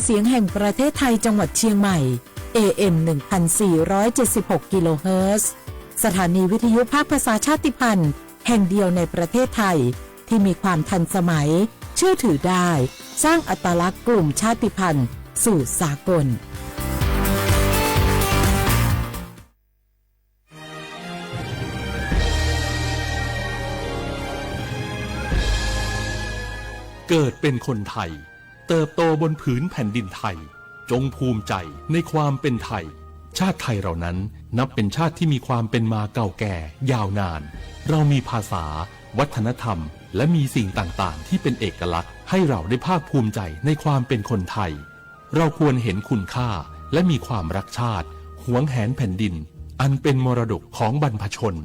เสียงแห่งประเทศไทย จังหวัดเชียงใหม่ เอเอ็ม หนึ่งพันสี่ร้อยเจ็ดสิบหกกิโลเฮิรตซ์ สถานีวิทยุภาคภาษาชาติพันธุ์แห่งเดียวในประเทศไทย ที่มีความทันสมัย เชื่อถือได้ สร้างอัตลักษณ์กลุ่มชาติพันธุ์สู่สากล เกิดเป็นคนไทย เติบโตบนผืนแผ่นดินไทย จงภูมิใจในความเป็นไทย ชาติไทยเรานั้นนับเป็นชาติที่มีความเป็นมาเก่าแก่ยาวนาน เรามีภาษา วัฒนธรรม และมีสิ่งต่างๆ ที่เป็นเอกลักษณ์ ให้เราได้ภาคภูมิใจในความเป็นคนไทย เราควรเห็นคุณค่า และมีความรักชาติ หวงแหนแผ่นดิน อันเป็นมรดกของบรรพชน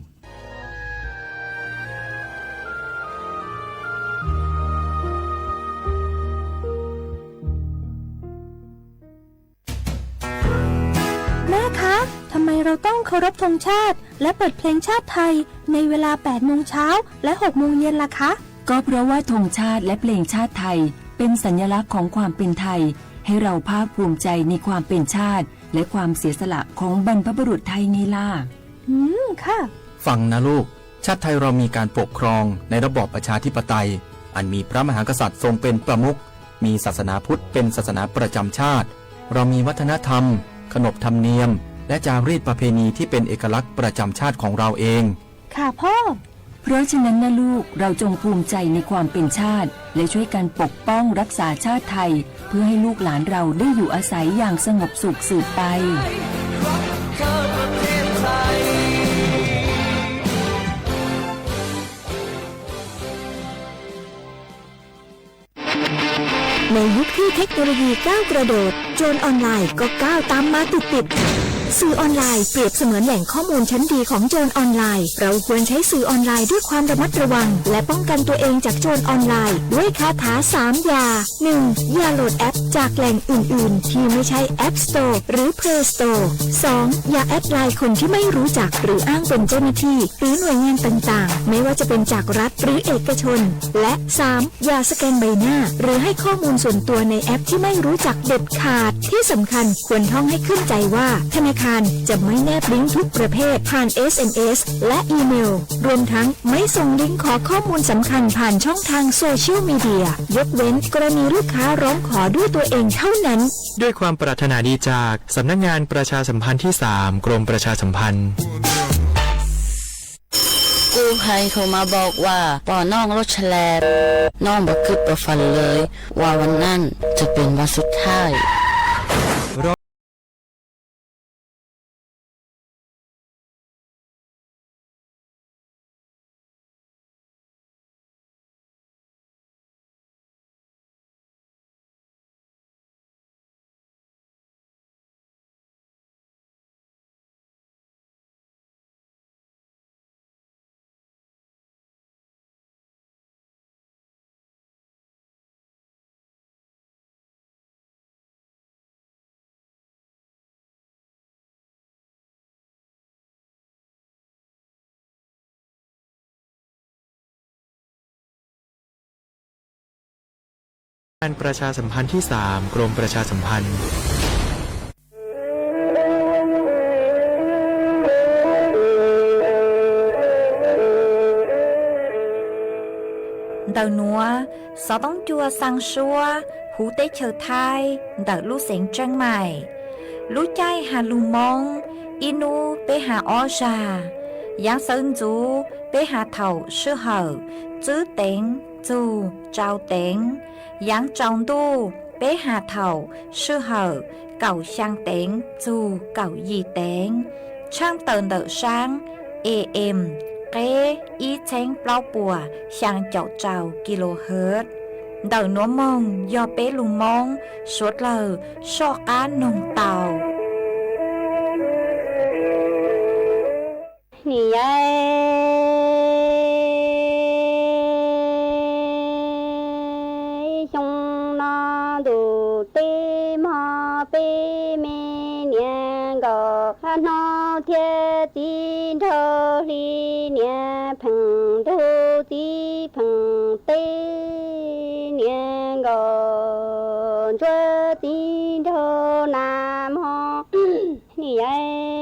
แม่คะ ทำไมเราต้องเคารพธงชาติ และเปิดเพลงชาติไทย ในเวลาแปดโมงเช้า และหกโมงเย็นล่ะคะ ก็เพราะว่าธงชาติและเพลงชาติไทย เป็นสัญลักษณ์ของความเป็นไทย ให้เราภาคภูมิใจในความเป็นชาติ และความเสียสละของบรรพบุรุษไทยไงล่ะ อืม ค่ะ ฟังนะลูก ชาติไทยเรามีการปกครองในระบอบประชาธิปไตย อันมีพระมหากษัตริย์ทรงเป็นประมุข มีศาสนาพุทธเป็นศาสนาประจำชาติ เรามีวัฒนธรรม ขนบธรรมเนียม และจารีตประเพณีที่เป็นเอกลักษณ์ประจำชาติของเราเอง ค่ะพ่อ เพราะฉะนั้นนะลูก เราจงภูมิใจในความเป็นชาติ และช่วยกันปกป้องรักษาชาติไทย เพื่อให้ลูกหลานเราได้อยู่อาศัยอย่างสงบสุขสืบไป ในยุคที่เทคโนโลยีก้าวกระโดด โจรออนไลน์ก็ก้าวตามมาติดๆ สื่อออนไลน์เปรียบเสมือนแหล่งข้อมูลชั้นดีของโจรออนไลน์ เราควรใช้สื่อออนไลน์ด้วยความระมัดระวัง และป้องกันตัวเองจากโจรออนไลน์ ด้วยคาถาสามอย่า หนึ่ง อย่าโหลดแอปจากแหล่งอื่นๆ ที่ไม่ใช่ App Store หรือ Play Store สอง อย่าแอดไลน์คนที่ไม่รู้จัก หรืออ้างเป็นเจ้าหน้าที่ หรือหน่วยงานต่างๆ ไม่ว่าจะเป็นจากรัฐหรือเอกชน และ สาม อย่าสแกนใบหน้า หรือให้ข้อมูลส่วนตัวในแอปที่ไม่รู้จักเด็ดขาด ที่สำคัญควรท่องให้ขึ้นใจว่า ธนาคารจะไม่แนบลิงก์ทุกประเภทผ่าน เอสเอ็มเอส และอีเมล รวมทั้งไม่ส่งลิงก์ขอข้อมูลสำคัญผ่านช่องทางโซเชียลมีเดีย ยกเว้นกรณีลูกค้าร้องขอด้วยตัวเองเท่านั้น ด้วยความปรารถนาดีจากสำนักงานประชาสัมพันธ์ที่สาม กรมประชาสัมพันธ์ กู้ภัยโทรมาบอกว่าปอน้องรถแฉลบ น้องบ่คิดบ่ฝันเลยว่าวันนั้นจะเป็นวันสุดท้าย งานประชาสัมพันธ์ที่สาม กรมประชาสัมพันธ์ Ntawm nuav, xov tooj cua xaa suab huv teb chaws Thaib ntawm lub xeev Tseeb Maim. Lub caij has lug Moob, ib nub peb has ob zag. Yaav xawv ntxuv peb has thaum sij hawm tswb teev txug tsau teev. Yaav tsaus ntuj peb has thaum sij hawm kaum xyaa teev txug kaum yim teev. Tshaaj tawm ntawm saab A M qeb ib txheeb plaub puas xyaa caum rau kilohertz. Ntawm nuav moog yog peb lug Moob suav dlawg soj qaab noog tau. Nim xyoo no ntuj teb mog, peb me niam nkauj hnub thiab txiv nraug hli, niam pheej ntuj txiv pheej teb, niam nkauj ntsuab txiv nraug nag hmo. Nim yaiv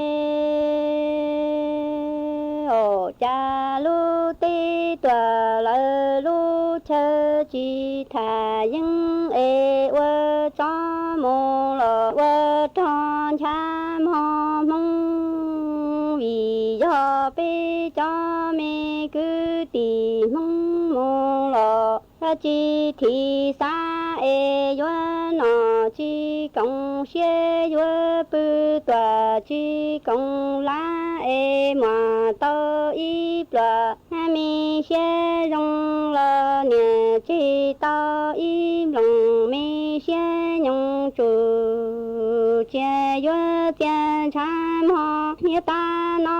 os, cas lub teb tuam lawv lub chaw tsis tham yeeb es ua tsov mus los ua rog nchav mog Hmoob, vim yog peb cov me kwv tij Hmoob mus los tsis thim xav es yuav nom tsis koom siab, yuav pw tuam tsis koom lav es muam tau ib pluag me siab zoo los niam tseg tau ib nploos me siab nyoos tsum cia yuav txia ntshav mog. Niaj tab no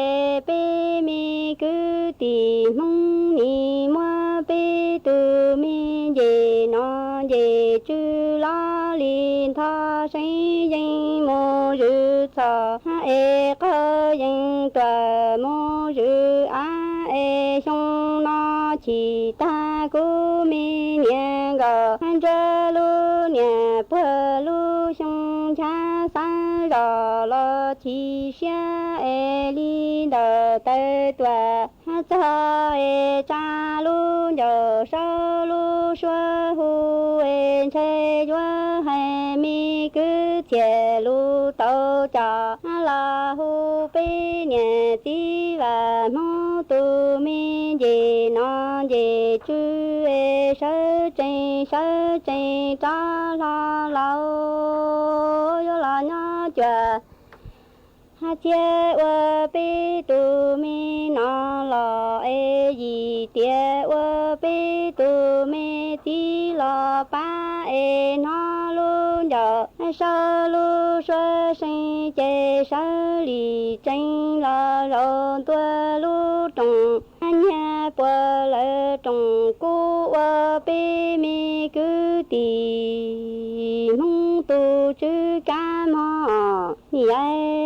es peb me kwv tij Hmoob nim muab peb tus me nce nom nce tswv loj li ntho seev yeej mus zwm txhos es qaug yees tuam mus zwm av es xyoo no chim tag kuv me niam nkaus nruab lub niam puag lub xyoo nchav xav zos los chim siab es li ntawm taw tuam txog es tsa lub ncaus saub lub suab hu es ntshai yuav hais me kwv txhiaj lus tau cos los hu peb niam txiv Vam Hmoob tus me nce nom nce tswv es sawv tsees sawv tsees rov hlo los yuav los nyob cuag hais tias ua peb tus me nom los es yim tias ua peb tus me txiv los pab es hnov lub ncaus saub lub suab seev ces sawv lim tsees los zaum ntua lub rooj nyiag puas lawv rooj kub ua peb me kwv tij Hmoob tus tswv kab mog. Nim yaiv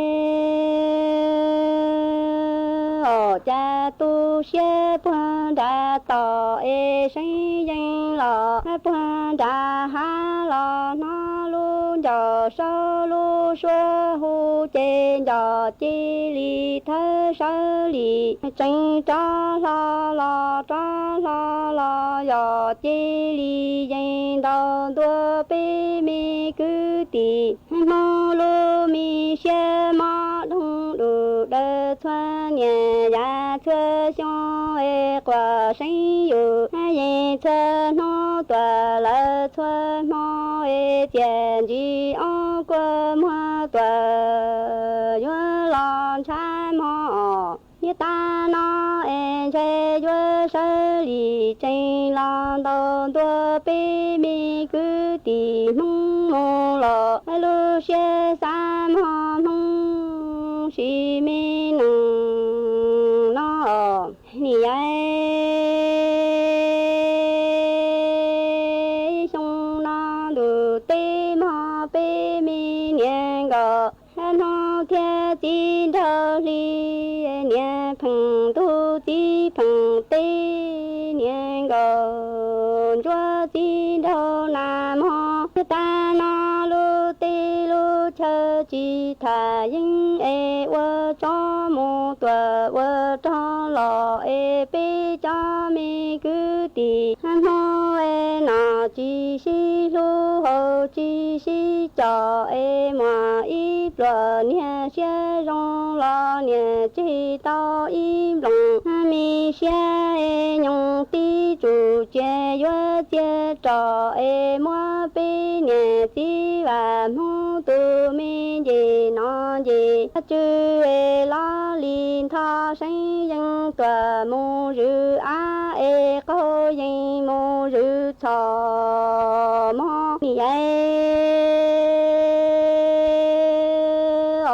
os, cas tu siab puag nram toj es seev yees los puag nram hav los hnov lub ncaus saub lub suab hu ces nco cia li thawb sawv lim tsees rov hlo los rov hlo los yog cia li yees ntaus ntua peb me kwv tij Hmoob lub me siab mob doog dum daws txhua niaj yav txhua xyoo es quaj seev yus yees txhua hnub tuam lawv txhua hmo es txiaj ntsig ob kua muag tuam yuav los ntshav mog. Niaj tab no es ntshai yuav sawv lim tsees los ntaus ntua peb me kwv tij Hmoob mus los lub siab xav mog Hmoob sis me nees no. Nim yaiv xyoo no ntuj teb mog peb me niam nkaus hnub thiab txiv nraug hli, niam pheej ntug txiv pheej teb, niam nkaus ntsuab txiv nraug nag hmo. Tag no lub teb lub chaw tsis tham yeeb es ua tsov mus tuam ua rog los es peb cov me kwv tij hnub es nom tsis sib hlub haus tsis sib cos es muaj ib pluag niag siab zoo los niam tseg tau ib nploos me siab es nyoos tib tsum cia yuav txiag roj es muab peb niam txiv Vam Hmoob tus me nce no nce tsw es loj li ntho seev yees tuam mus zwm av es qaug yees mus zwm txhos mog. Nim yaiv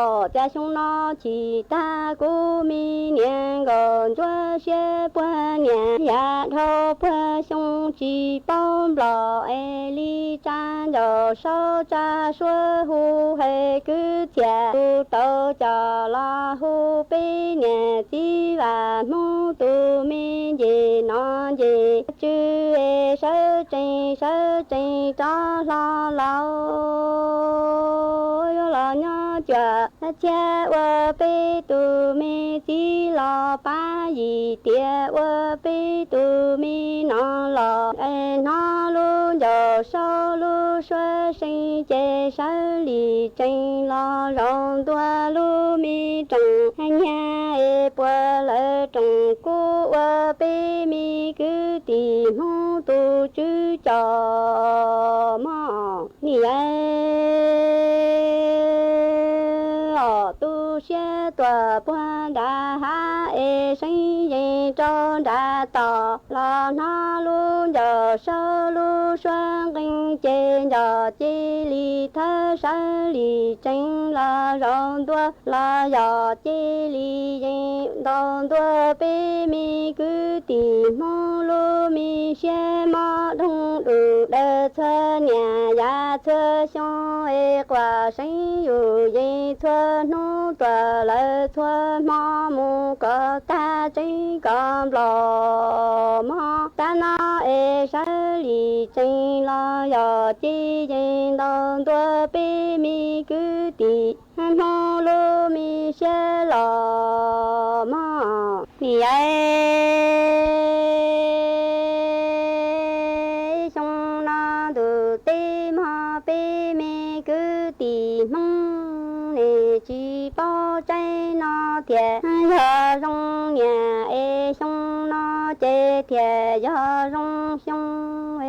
os, Cas xyoo no chim tag kuv me niam nkaus ntsuab siab puag niam, yav dhau puag xyoo tsis paub nplom es li tsa ncaus saub tsa suab hu hais kwv txhiaj lug tau coj los hu peb niam txiv vam hmoob tus me nce no nce tsw es sawv tsees sawv tsees rov hlo laus yuav los nyob cuag txhiaj ua peb tus me txiv los pab yim tiam ua peb tus me no los es hnov lub ncaus saub lub suab seej ces sawv lim tsees los zaum ntua lub me rooj nyiag es puas lawv rooj kub ua peb me kwv tij hmoob tus tswv coj mog. Nim yaiv os tu siab tuaj puag nram hav es seev yees rau nram toj los hnov lub ncaus saub lub suab nqees ces nco cia li thawb sawv lim tsees los zaum ntua los yog cia li yees ntaus ntua peb me kwv tij hmoob lub me siab mob doog dum daws txhua niam yav txhua xyoo es quaj seev yus yees txhua hnub tuaj lawm txhua hmo mus kom tag tseeb kom nplom mog. Tab no es sawv lim tsees los yog cia yees ntaus ntua peb me kwv tij hmoob lub me siab los mog. Nim yaiv xyoo no ntuj teb mog peb me kwv tij hmoob nej tsis paub tsaib no thiaj yog zoo niam es xyoo no ces thiaj yog zoo xyoo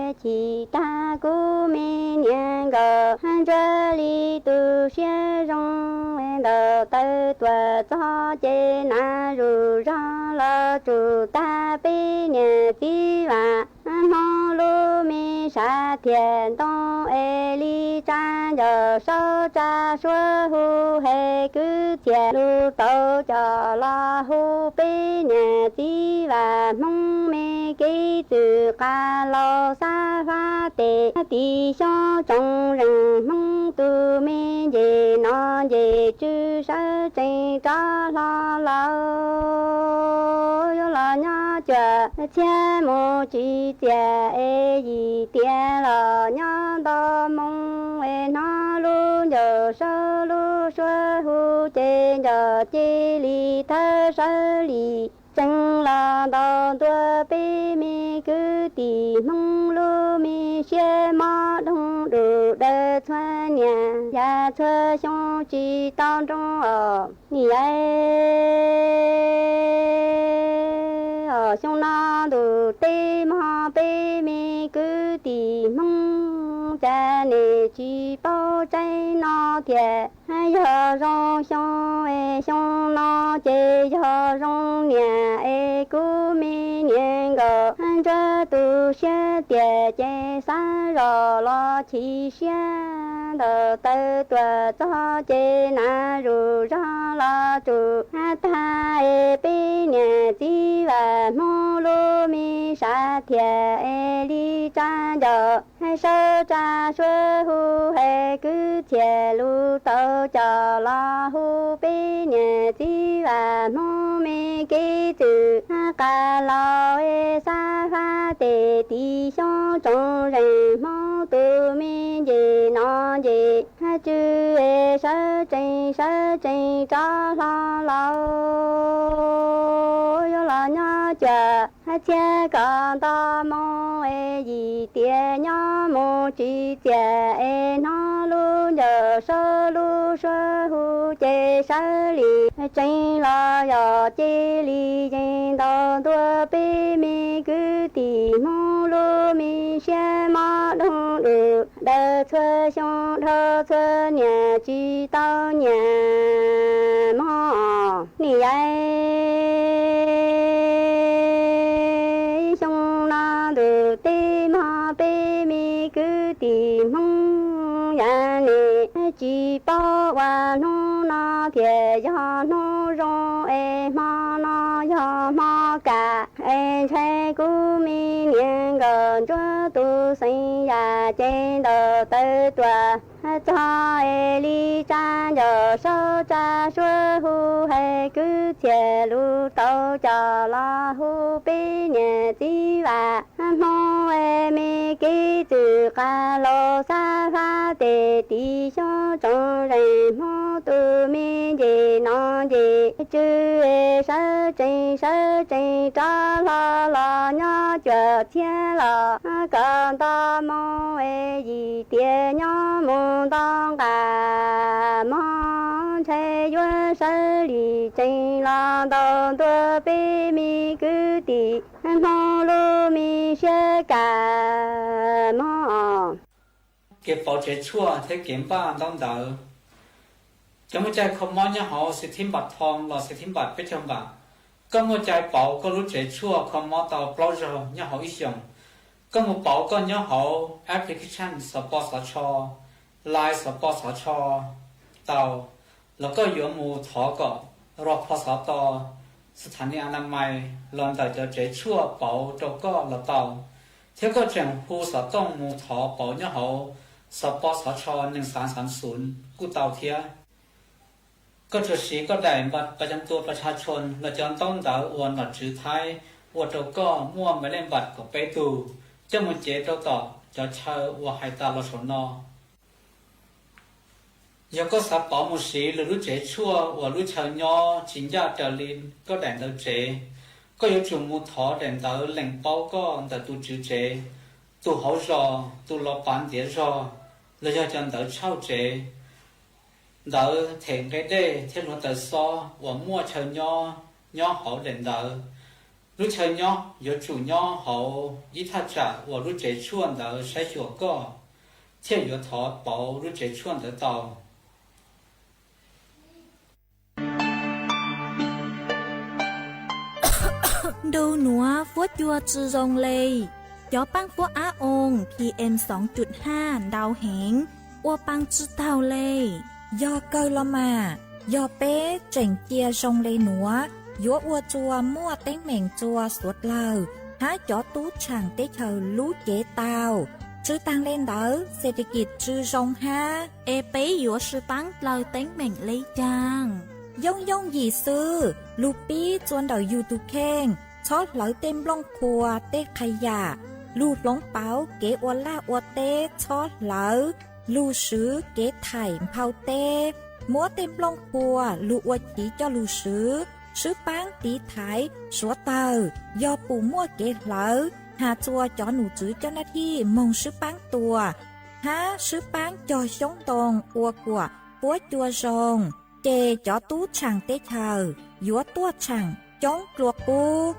es chim tag kuv me niam nkaus ntsuab li tu siab zoo es ntaus taw tuaj txog ces nas zuj zog los tsum tag peb niam txiv vam hmoob lub me sav thiaj ntoo es li tsa ncaus saub tsa suab hu hais kwv txhiaj lug tau coj los hu peb niam txiv vam hmoob me kev txwm qas laus xab fab tes tiv xyoob tsoom zeej hmoob tus me nce no nce tsw sawv tsees rov hlo laus yuav los nyob cuag txhiaj mus tsis txiaj es yim tiam los nyob nto moo es hnov lub ncaus saub lub suab hu ces nco cia li thawb sawv lim tsees los ntaus ntua peb me kwv tij hmoob lub me siab mob doog dum daws txhua niam yav txhua xyoo tsis tau nroo os. Nim yaiv os xyoo no ntuj teb mog peb me kwv tij hmoob cas nej tsis paub tsaib no thiaj yog zoo xyoo es xyoo no ces yog zoo niam es kuv me niam nkaus ntsuab tu siab tiag ces xav zoj los chim siab ntaus taw tuaj txog ces nas zuj zog los tsum tag es peb niam txiv vam hmoob lub me sav thiaj es li tsa ncaus saub tsa suab hu hais kwv txhiaj lug tau coj los hu peb niam txiv vam hmoob me kev txwm qas laus es xab fab tes tiv xyoob tsoom zeej hmoob tus me nce no nce tsw es sawv tsees sawv tsees rov hlo laus yuav los nyob cuag txhiaj kom nto moo es yim tiam nyob mus tsis txiaj es hnov lub ncaus saub lub suab hu ces sawv lim tsees los yog cia li yees ntaus ntua peb me kwv tij hmoob lub me siab mob doog dum daws txhua xyoo dhau txhua niam tsis tau nyiam mog. Nim yaiv xyoo no ntuj teb mog peb me kwv tij hmoob yav Nim tsis paub ua hnub no thiaj yog hnub zoo es hmo no yog hmo kam es ntshai kuv me niam nkawd ntsuab tus xeem yam ces ntaus taw tuaj txog es li tsa ncauj saub tsa suab hu hais kwv txhiaj lus tau coj los hu peb niam txiv vam. Hmo es me kev txwm qab laus xab fab tes tiv xyoob tsoom zeej hmoob tus me nce no nce tsw sawv tsees sawv tsees rov hlo los nyob cuaj txhiab los kom nto moo es yim tiam nyob mus nto nqa mog ntshai yuav sawv li tsees los ntaus ntua peb me kwv tij hmoob lub me siab kam mog. Kev pauv tsev tshuaj thiab kev npaj ntaub ntawv. Cov muaj cai kho mob nyob hauv xim thib npam thoo los xim thib npam peb caug npam, koj muaj cai pauv koj lub tsev tshuaj kho mob tau plaub zaug nyob hauv ib xyoos. Koj mus pauv koj nyob hauv application xov pos xov tsho, Line xov pos xov tsho tau, los koj yuav mus thov kom rog pho xov to, xas thas nis a na mais los ntawm cov tsev tshuaj pauv rau koj los tau, thiab koj tseem hu xov tooj mus thov pauv nyob hauv xov pos xov tsho nees xav xav xum kuj tau thiab. Koj tsuas siv koj daim npaj pa cam tua pa tsha tshoo los cov ntaub ntawv uas nom tswv Thaib ua rau koj muaj me leej npam kaum peb tug coj mus cev rau tom cov chaw uas hais tas los saum no. Yog koj xav pauv mus siv lwm lub tsev tshuaj uas lub chaw nyob tsis ncaj raws li koj daim ntawv tsev, koj yuav tsum mus thov daim ntawv lees paub koj ntawm tus tswv tsev, tus hauv zos, tus los pav ntiav zog, los yog cov ntawv tshauj tsev. Ntawv them nqe dej thiab hluav taws xob uas muaj chaw nyob nyob hauv daim ntawv. Lub chaw nyob yuav tsum nyob hauv ib thaj tsam uas lub tsev tshuaj ntawd saib xyuas koj, thiaj yuav thov pauv lub tsev tshuaj ntawd tau. Ntu nuav fuab cua tsi zoo le. Cov paab fuab ab oo PM xoo cuj haj ntau heev, ua paa tsi taug le. Yog kawg los mas, yog peb tseem cia zoo le nuav, yuav ua tsua muaj teeb meem tsua suav dlawg hab cov tub tshaam teb chaws lub cev tau. Tsi taag le ntawd, xes tes kis tsi zoo hab, es peb yuav sib paab dlaws teeb meem le caag? Yooj yooj yim xwb, lug pib tsua ntawm yug tug kheej, txhob hlawv tej nplooj qhuas tej qha yam, lug hloov pauv kev ua laj ua teb txhob hlawv, lug swv kev thaim nphau teb, muab tej nplooj qhuas lug ua chiv coj lug swv, sib paab tiv thaiv suav dlawg, yog pum muaj kev hlawv has tsua cov num tswv coj nab thij moog sib paab tua, hab sib paab cog xyoob ntoo ua kuam fuab cua zoo, ces cov tub tshaam teb chaws yuav tuaj tshaam coob dlua qub.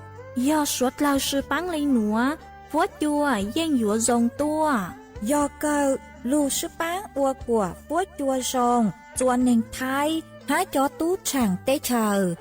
Yog suav dlawg sib paab le nuav, fuab cua yeej yuav zoo tuaj. Yog kawg, lug sib paab ua kuam fuab cua zoo tsua neeg Thaib hab cov tub tshaam teb chaws.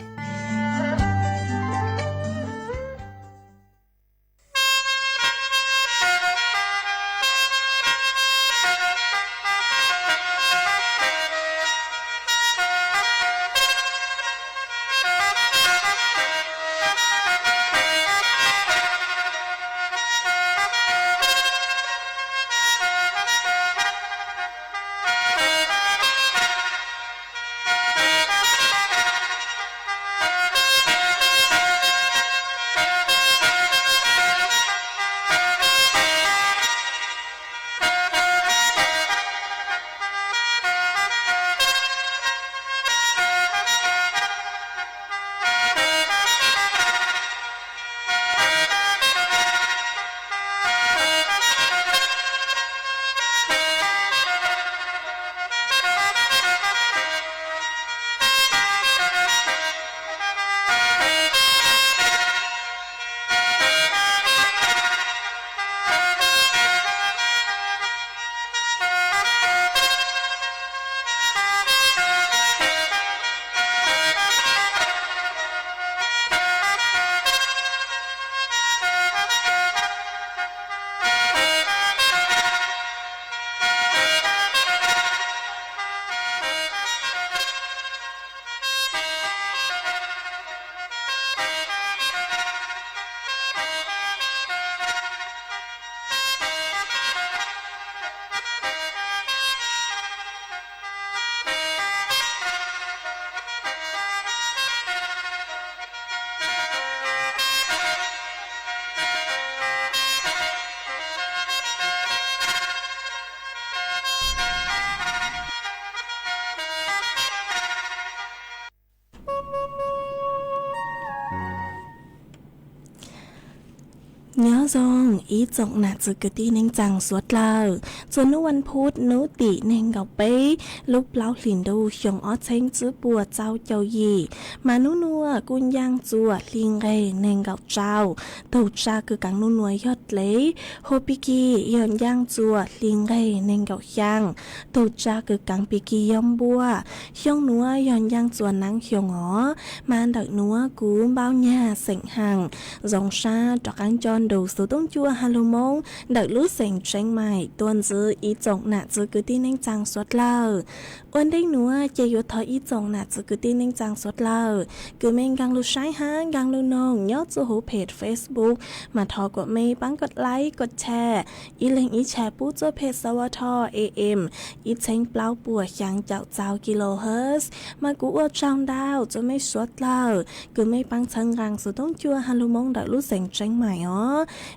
Nyob zoo ib tsoom nam txiv kwv tij neej tsaa suav dlawg, txuas nub vas phuv nub tim neeg nkaum peb lub plaub hlis ntuj xyoo ob txheeb tsib puas txaus caum yim, mas nub nuav kuj ncaaj txuas hli nqeg neeg nkaum rau. Tug tsa kws kaav nub nuav yog dlev, hub pig kig yog ncaaj txuas hli nqeg neeg nkaum xyaa, tug tsa kws kaav pig kig yog npua. Xyoo nuav yog ncaaj txuas naav xyoo os, mas ntawm nuav kuv Npauj Nyag xeem Haas zoo sab rov qaab nco nrug xuv tub ncua has lug Moob ntawm lub xeem Tseev Maim tuaj ntxiv ib tsoom nam txiv kwv tij neej tsaa suav dlawg. Ua ntej nuav ces yuav thov ib tsoom nam txiv kwv tij neej tsaa suav dlawg kws mej nkaag lug saib hab nkaag lug noog nyob txuj huv peg Facebook, mas thov kuas mej paab kov like kov share, ib leeg ib share pub txuj peg S W T A M ib txheeb plaub puas xyaa caum txaus kilohertz. Mas kuv ua tsaug ntau txug mej suav dlawg kws mej paab txhawb nqaa xuv tub ncua has lug Moob ntawm lub xeem Tseev Maim os.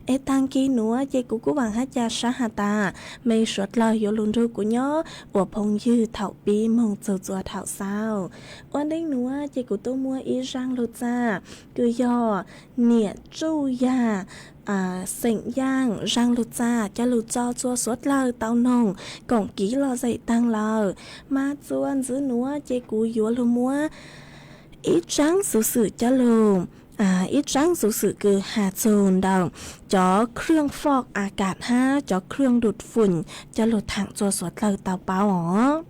Es taag kis nuav ces kuv kuj vaam hab ca sab has tas mej suav dlawg yuav lug nrug kuv nyob ua phooj ywg thaum pib moog txug txuas thaum xaus. Ua ntej nuav ces kuv tub muab ib zaaj lug txaj kws yog niam tsuj yag xeem Yaaj zaaj lug txaj coj lug tso txuas suav dlawg tau noog koom kiv lom zem taag lawm. Mas txuas ntxiv nuav ces kuv yuav lug muab ib tsaab xuv xwm coj lug, ib tsaab xuv xwm kws has txug ntawm cov เครื่องฟอกอากาศ hab cov เครื่องดูดฝุ่น coj lug thaam txuas suav dlawg tau paub os.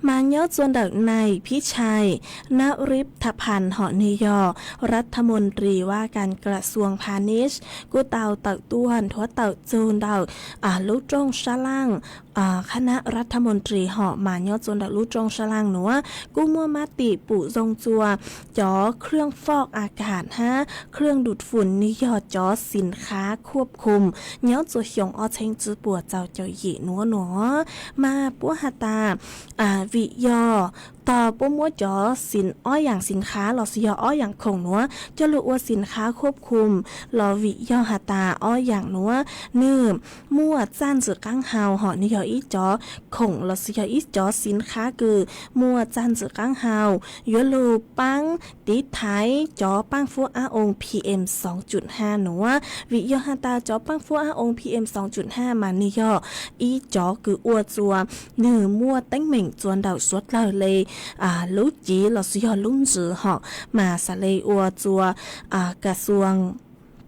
Mas nyob txuas ntawm nais phib chais Nab Rib Thab Phan hom nwg yog รัฐมนตรีว่าการกระทรวงพาณิชย์ kuj tau tawm tuaj nthuav tawm txug ntawm lub rooj sab laaj คณะรัฐมนตรี hom mas nyob txuas ntawm lub rooj sab laaj nuav kuj muaj mab tim pum zoo txuas cov เครื่องฟอกอากาศ hab เครื่องดูดฝุ่น nwg yog cov สินค้าควบคุม nyob txuas xyoo ob txheeb tsib puas txaus caum yim nuav nuav. Mas puab has tas vim yog tog puab muab cov สิน, ob yaam สินค้า lossis yog ob yaam khoom nuav coj lug ua สินค้าควบคุม los vim yog has tas ob yaam nuav nwg muaj txaj ntxwm qaab hau hom nwg yog ib cov khoom lossis yog ib cov สินค้า kws muaj txaj ntxwm qaab hau yuav lug paab tiv thaiv cov paaj fuab ab oo P M xoov cuj hab nuav. Vim yog has tas cov paaj fuab ab oo P M xoov cuj hab mas nwg yog ib cov kws ua txuas nwg muaj teeb meem txuas ntawm suav dlawg le lub civ lossis yog lub ntsws hom mas xav le ua txuas ka xuas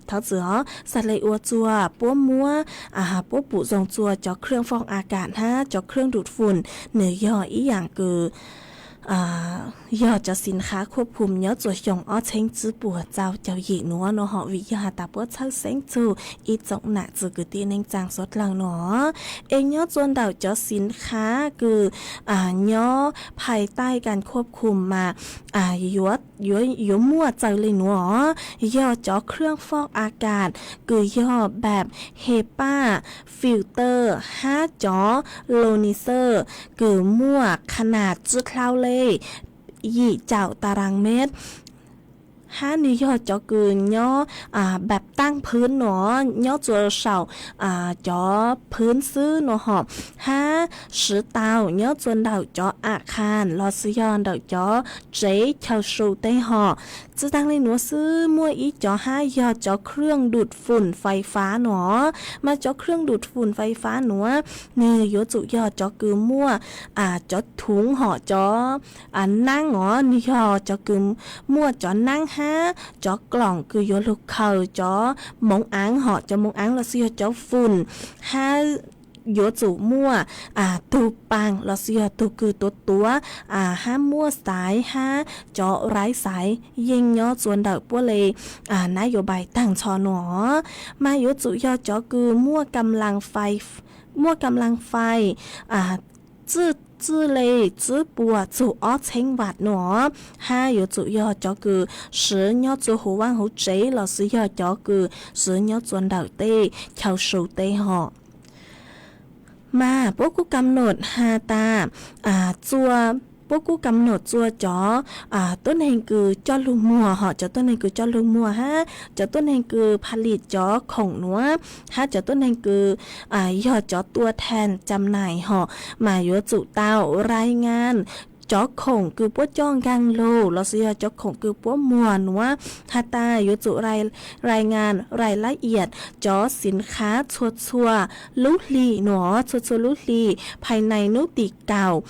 thov txwm os, xav le ua txuas puab muab, puab pum zoo txuas cov เครื่องฟอกอากาศ hab cov เครื่องดูดฝุ่น nwg yog ib yaam kws yog cov สินค้าควบคุม nyob txuas xyoo ob txheeb tsib puas txaus caum yim nuav nuav hom. Vim yog has tas puab txhawb xeeb txug ib tsoom nam txiv kwv tij neej tsaa suav dlawg nuav, es nyob txuas ntawm cov สินค้า kws nyob ภายใต้การควบคุม mas yuav muaj txawg le nuav os, yog cov เครื่องฟอกอากาศ kws yog แบบ HEPA filter hab cov โลนิเซอร์ kws muaj ขนาด tsib dlhau le yim caum ตารางเมตร hab nwg yog cov kws nyob แบบตั้งพื้น nuav, nyob txuas saum cov พื้น xwb nuav hom, hab 石头 nyob txuas ntawm cov อาคาร lossis yog ntawm cov tsev chaw su teb hom. Tsi taag le nuav xwb, muaj ib cov hab yog cov เครื่องดูดฝุ่นไฟฟ้า nuav, mas cov เครื่องดูดฝุ่นไฟฟ้า nuav nwg yuav tsum yog cov kws muaj cov thuv hom cov naab os, nwg yog cov kws muaj cov naab hab cov kloom kws yuav lug khaws cov moov aav hom cov moov aav lossis yog cov fun, hab yuav tsum muaj tug paas lossis yog tug kws tuav tuav hab muaj xaiv hab cov raiv xaiv yeej nyob txuas ntawm puab le nab yuav npais taag nrho nuav. Mas yuav tsum yog cov kws muaj kam laas fai, muaj kam laas fai txwj, txwj le tsib puas txug ob txheeb vat nuav, hab yuav tsum yog cov kws siv nyob txuas huv vaaj huv tsev lossis yog cov kws siv nyob txuas ntawm tej chaw su teb hom. Mas puab kuj kam num has tas txua, puab kuj kam num txua cov tuab neeg kws coj lug muag hom cov tuab neeg kws coj lug muag hab cov tuab neeg kws ผลิต cov khoom nuav, hab cov tuab neeg kws yog cov ตัวแทนจำหน่าย hom, mas yuav tsum tau รายงาน cov khoom kws puab coj nkaag lug lossis yog cov khoom kws puab muag nuav has tas yuav tsum rai ngas rai lab iam cov siv khav txhua txhua lub hli nuav, txhua txhua lub hli, phais nais nub tim kaum,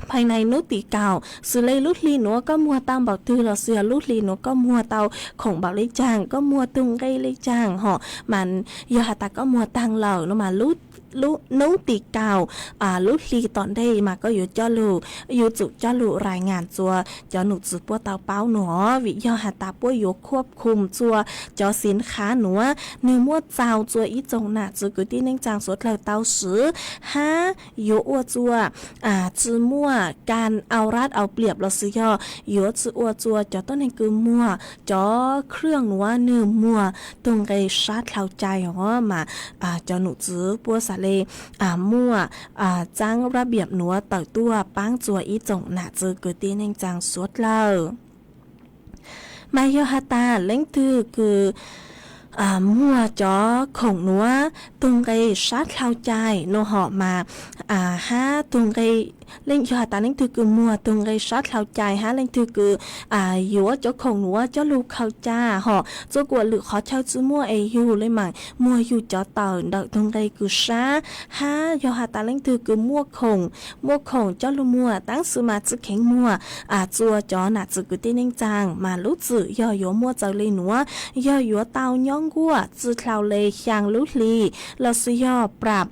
phais nais nub tim kaum, xws le lub hli nuav koj muag tau npaum twg lossis yog lub hli nuav koj muag tau khoom npaum le caag, koj muag tug nqe le caag hom, mas yog has tas koj muag taag lawm no mas lub, nub tim kaum lub hli tom ntej mas koj yuav coj lug, yuav tsum coj lug rai ngas tsua cov num txwv puab tau paub nuav, vim yog has tas puab yuav khuab khum tsua cov siv khav nuav nwg muab txaus tsua ib tsoom nam txwv kwv tij neej tsaa suav dlawg tau swv hab yuav ua tsua tsi muaj kas au rab au pliam lossis yog yuav tsi ua tsua cov tuab neeg kws muag cov khwj nuav nwg muag tug nqe sab dlhau cai os mas cov num txwv puab xaav le muaj txaab rab npiam nuav tawm tuaj paab tsua ib tsoom nam txwv kwv tij neej tsaa suav dlawg. Mas yog has tas leej twg kws muag cov khoom nuav tug nqe sab dlhau cai no hom mas hab tug nqe, yog has tas leej twg kws muag tug nqe sab dlhau cai hab leej twg kws yuav cov khoom nuav coj lug khaws ca hom tsua kuas lwm qhov chaw tsi muaj es yug le maam muag yug cov tawm ntawm tug nqe kws sab, hab yog has tas leej twg kws muaj khoom, muaj khoom coj lug muag taab sis mas tsi kheev muag tsua cov nam txwv kwv tij neej tsaa mas lub txwm yog yuav muaj txaus le nuav, yog yuav tau nyob nkuaj tsi dlhau le xyaa lub hli lossis yog prap,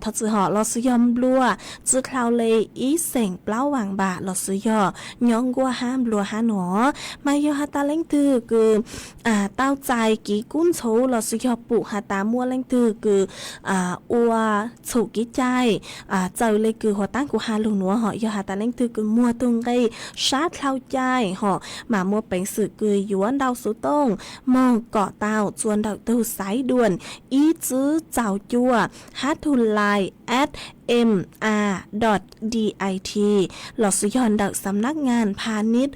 thov txim hom, lossis yog nplua tsi dlhau le ib xeem plaub vaam npam lossis yog nyob nkuaj hab nplua hab nuav. Mas yog has tas leej twg kws tau txais kiv kub ntxhuv lossis yog pum has tas muaj leej twg kws ua txhum kev cai txawm le kws huv taab kuv has lug nuav hom, yog has tas leej twg kws muag tug nqe sab dlhau cai hom mas muaj peev xwm kws yuav ntaus xuv tooj moog kom tau tsua ntawm tug xaiv duam ib tsib txaus cuaj hab tug lais at m a dot d i t lossis yog ntawm xam nab ngas pha nib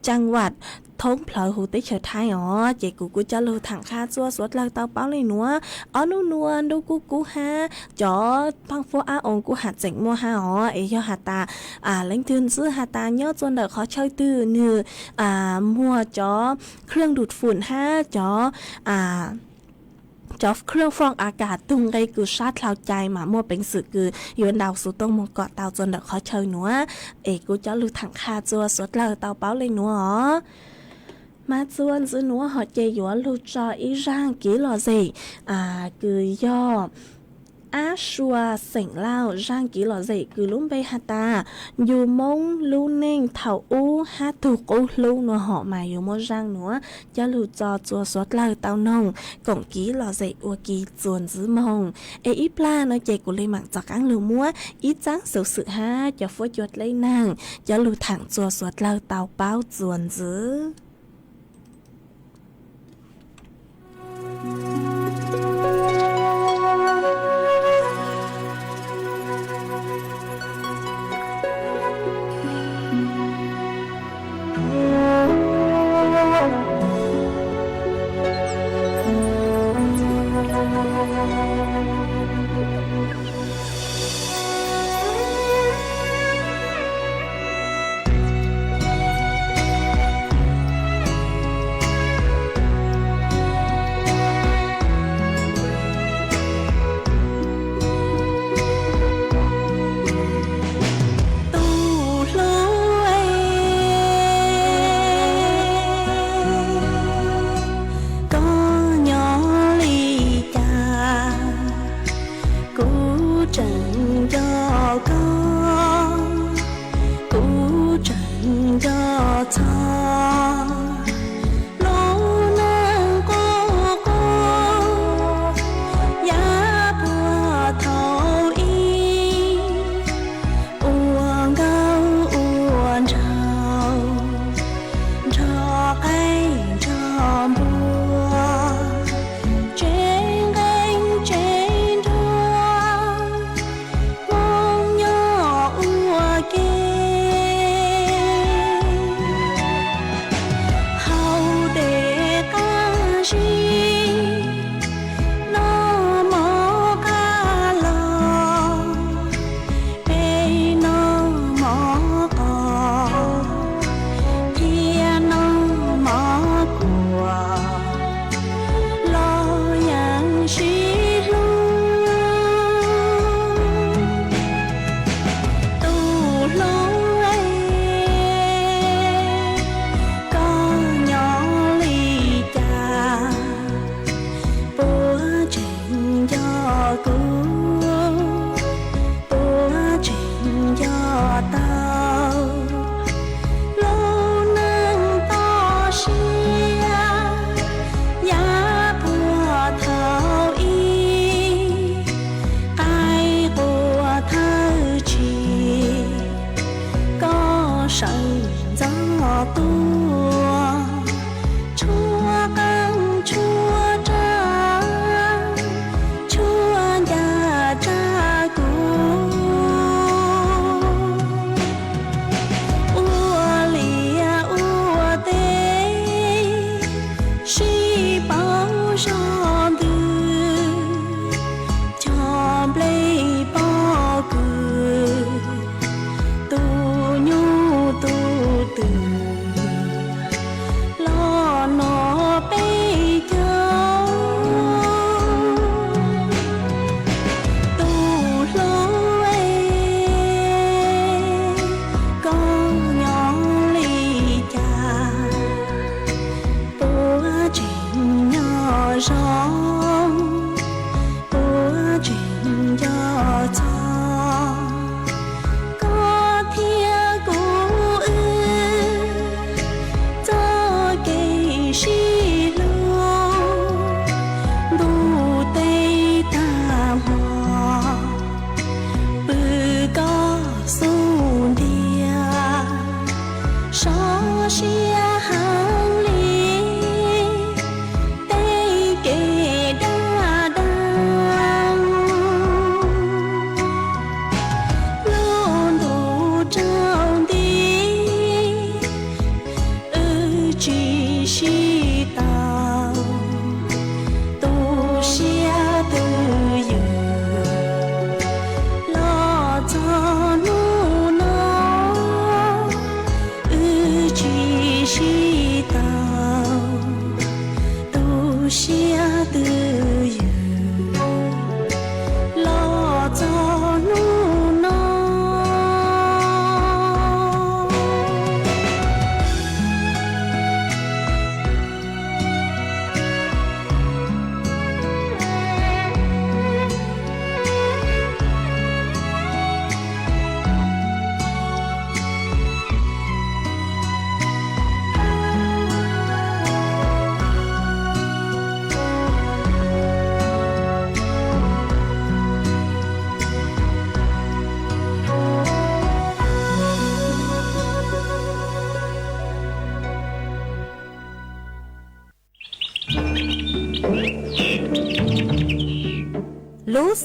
caa vam thoob plawv huv teb chaws Thaib os. Ces kuv kuj coj lug thaam qha tsua suav dlawg tau paub le nuav, ob nub nuav ntuj kuj kub hab cov paaj fuab ab oo kuj has tseem muaj hab os. Es yog has tas leej twg ntxwb has tas nyob tsua ntawm qhov chaw twg nwg muag cov khwj dum fum hab cov cov khwj fooj a kas tug nqe kws sab dlhau cai mas muaj peev xwm kws yuav ntaus xuv tooj moog kom tau tsua ntawm qhov chaw nuav. Es kuv coj lug thaam qha tsua suav dlawg tau paub le nuav os. Mas tsua ntxiv nuav hom ces yuav lug tso ib zaaj kev lom zem kws yog ab sua xeem Lauj, zaaj kev lom zem kws lub npe has tas Yus Moob lub neej thaum ub hab tug qub hlub nuav hom mas yuav muaj zaaj nuav coj lug tso tsua suav dlawg tau noog koom kev lom zem ua ke tsua ntxiv moog. Es ib plag no ces kuv le maam rov qaab lug muab ib txaab xuv xwm hab cov fuab cua dleb naag coj lug thaam tsua suav dlawg tau paub tsua ntxiv. Tub hlub e, koj nyob li cas kuv tseem nco koj, kuv tseem nco txog lub neej qub qub yav puag thaum ub, ua nkauj ua nraug, nrog qaib nrog npua, tsev nqeeb tsev nruab, Hmoob nyob ua ke.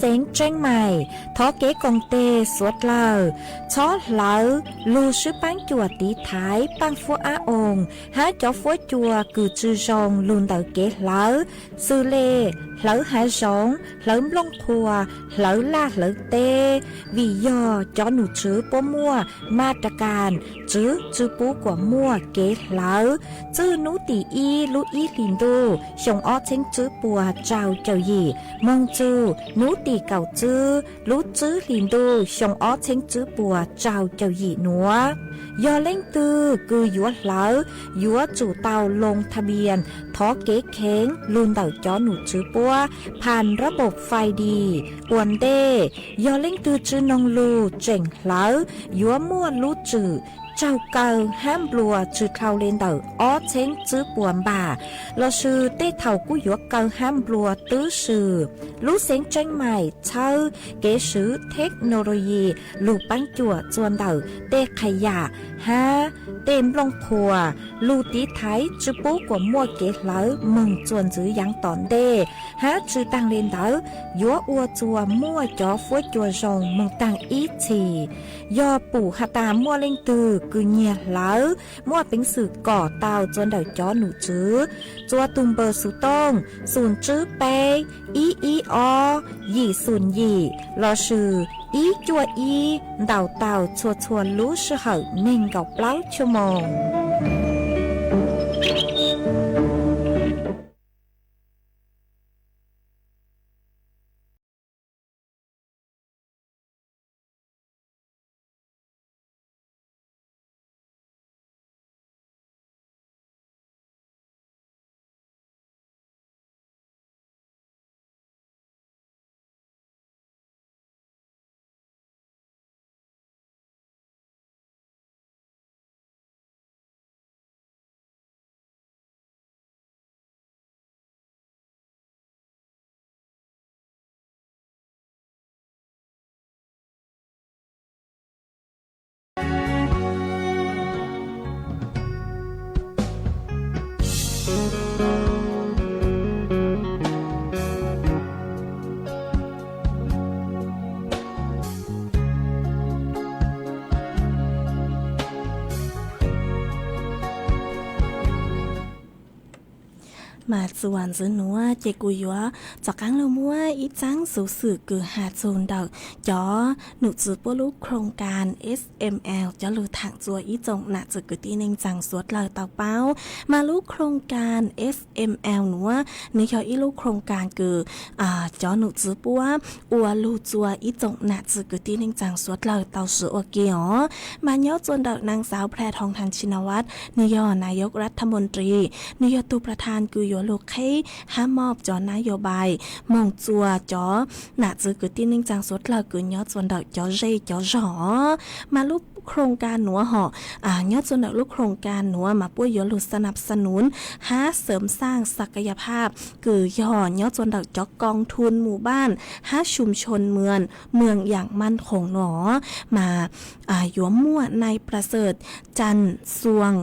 Xeev Tsheej Maim thov kev koom tes suav dlawg txhob hlawv lug swb paab cuam tiv thaiv paaj fuab ab oos hab cov fuab cua kws tsi zoo lug ntawm kev hlawv, xws le hlawv hav zoov, hlawv nplooj qhuav, hlawv laj hlawv teb, vim yog cov num tswv puab muaj ma ta kas tswv tsi pub kuas muaj kev hlawv. Txwj nub tim ib lub ib hlis ntuj xyoo ob txheeb tswb puas rau caum yim moog txug nub tim kaum tswb lub tswb hlis ntuj xyoo ob txheeb tswb puas rau caum yim nuav, yog leej twg kws yuav hlawv yuav tsum tau loo tha npias thov kev kheev lug ntawm cov num tswv puab phas rab npaum fais dis ua ntej. Yog leej twg tsi noog lug tseem hlawv yuav muaj lub tswm raug kaw hab nplua tsi dhau le ntawm ob txheeb tswb puas npam, lossis tej thaum kuj yuav kaw hab nplua twb swm. Lub Xeev Tsheej Maim txhawb kev swv theknoloyi lug paab cuam txuas ntawm tej qhas yam hab tej nplooj qhuav lug tiv thaiv tsi pub kuas muaj kev hlawv moog txuas ntxiv yaav tom ntej, hab tsi taag le ntawd yuav ua txuas muaj cov fuab cua zoo moog taag ib txhis. Yog pum has tas muaj leej twg kws nyiag hlawv, muaj peev xwm kom tau txuas ntawm cov num tswv txuas tug npawb xuv tooj xum tswb peb ib ib ob yim xum yim lossis ib cuaj ib ntaus tau txhua txhua lub sij hawm neeg nkaum plaub chua moos. Mas txuas ntxiv nuav ces kuv yuav rov qaab lug muab ib txaab xuv xwm kws has txug ntawm cov num tswv puab lub khoom kas SML cov lug thaam txuas ib tsoom nam txwv kwv tij neej tsaa suav dlawg tau paub. Mas lub khoom kas SML nuav, nwg yog ib lub khoom kas kws cov num tswv puab ua lug txuas ib tsoom nam txwv kwv tij neej tsaa suav dlawg tau swv ua ke os. Mas nyob txuas ntawm naag xaav Pha Thoo Thas Chi Na Vat, nwg yog nayok rathmon ri, nwg yog tug pha thaan kws yuav lug qheb hab mob cov nab yo bai moog txuas cov nam txwv kwv tij neej tsaa suav dlawg kws nyob txuas ntawm cov zej cov zog. Mas lub khoom kas nuav hov, nyob txuas ntawm lub khoom kas nuav mas puab yuav lug xa nab xa nub hab xeem xaaj xas ka ya phaj kws yog nyob txuas ntawm cov koos thun mus baaj hab xum tshoo mws, mws yaam mab khoom nuav, mas yuav muaj nai pla xawm Chan Suang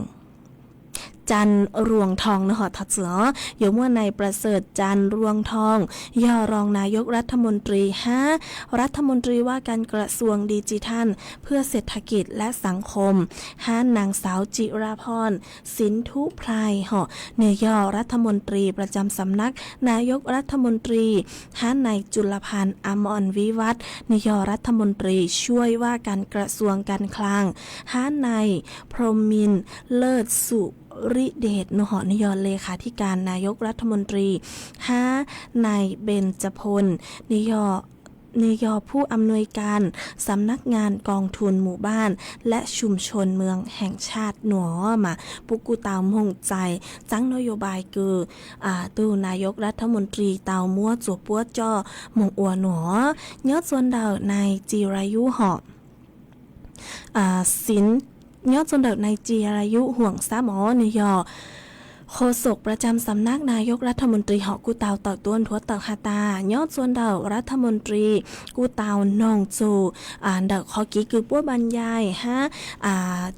Chan Ruang Thoo nuav hov, thov txim os, yuav muaj nai pla xawm Chan Ruang Thoo, yog roong nayok rathmon ri hab rathmon ri vaj kas kra xuang di tsi than phwj set tha kij lab xaav khoom, hab naag xaav Ci Ra Phon Xinv Thuv Phlai hov, nwg yog rathmon ri pra cam xam nab nayok rathmon ri, hab nai Cu La Phan Am On Viv Vat, nwg yog rathmon ri suav vaj kas kra xuang kas khlaang, hab nai Phromin Lwj Su Ri Dej nuav hov, nwg yog le kha thij kas nayok rathmon ri, hab nai Npej Ca Phon, nwg yogผู้อำนวยการสำนักงานกองทุนหมู่บ้านและชุมชนเมืองแห่งชาติ nuav mas puab kuj tau moog txais txaab nab yo bai kws tug nayok rathmon ri tau muab txuas puab coj moog ua nuav. Nyob txuas ntawm nai Ci Ra Yuv hov, Xinv, nyob txuas ntawm nai Ci Ra Yuv Huam Xab os, nwg yog โฆษกประจำสำนักนายกรัฐมนตรี hom kuj tau tawm tuaj nthuav tawm has tas nyob txua ntawm รัฐมนตรี kuj tau noog txug ntawm qhov kev kws puab npa nyai hab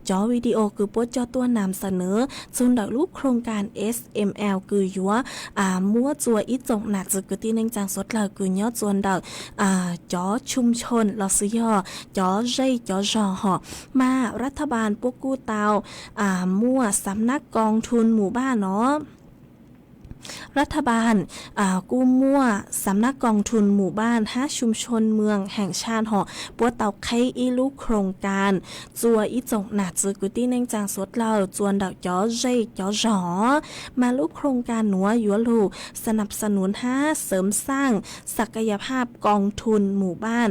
cov video kws puab coj tuaj nam xa nws txug ntawm lub khoom kas SML kws yuav muab txua ib tsoom nam txwv kwv tij neej tsaa suav dlawg kws nyob txua ntawm cov ชุมชน lossis yog cov zej cov zog hom mas รัฐบาล puab kuj tau muaj สำนักกองทุนหมู่บ้าน no. รัฐบาล kuj muaj สำนักกองทุนหมู่บ้าน hab ชุมชนเมืองแห่งชาติ hom puab tau qheb ib lub khoom kas txua ib tsoom nam txwv kwv tij neej tsaa suav dlawg txua ntawm cov zej cov zog. Mas lub khoom kas nuav yuav lug สนับสนุน hab เสริมสร้างศักยภาพกองทุนหมู่บ้าน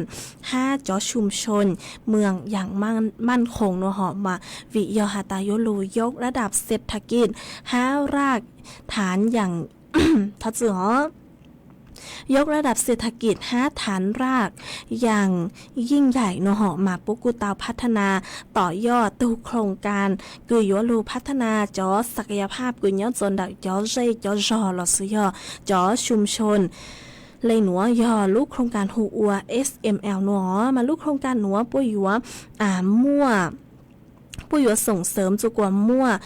hab cov ชุมชนเมืองอย่างมั่นคง no hom mas vim yog has tas yuav lug ยกระดับเศรษฐกิจ hab รากฐานอย่าง thov txim os ยกระดับเศรษฐกิจ hab ฐานรากอย่างยิ่งใหญ่ no hom mas puab kuj tau พัฒนา tom yoj tug khoom kas kws yuav lug พัฒนา cov ศักยภาพ kws nyob txua ntawm cov zej cov zog lossis yog cov ชุมชน le nuav yog lub khoom kas hu ua SML no. Mas lub khoom kas nuav puab yuav muaj puab yuav ส่งเสริม txug kuas muaj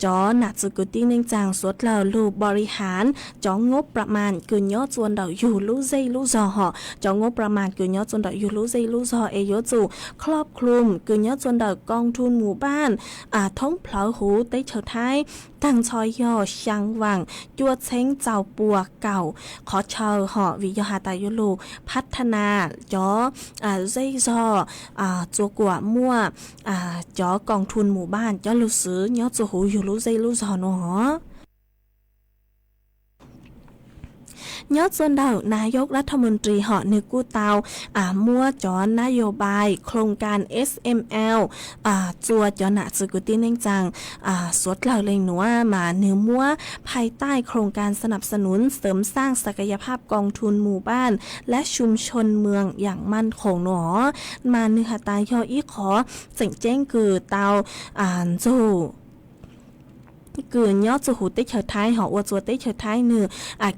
cov nam txwv kwv tij neej tsaa suav dlawg lug บริหาร cov งบประมาณ kws nyob txua ntawm yug lub zej lub zog hom cov งบประมาณ kws nyob txua ntawm yug lub zej lub zog es yuav txug ครอบคลุม kws nyob txua ntawm กองทุนหมู่บ้าน thoob plawv huv teb chaws Thaib, taag nrho yog xyaa vaam cuaj txheeb rau pua kaum qhov chaw hom vim yog has tas yuav lug พัฒนา cov zej zog txua kuas muaj cov กองทุนหมู่บ้าน cov lug xwv nyob txua huv yug lub zej lub zog no hom. Nyob txua ntawm นายกรัฐมนตรี hom nwg kuj tau muab cov นโยบาย khoom kas SML txua cov nam txwv kwv tij neej tsaa suav dlawg le nuav mas nwg muab ภายใต้โครงการสนับสนุนเสริมสร้างศักยภาพกองทุนหมู่บ้าน และชุมชนเมืองอย่างมั่นคง no mas nwg has tas yog ib qhov tseem ceeb kws tau ntxug kws nyob txua huv teb chaws Thaib hom ua txua teb chaws Thaib nwg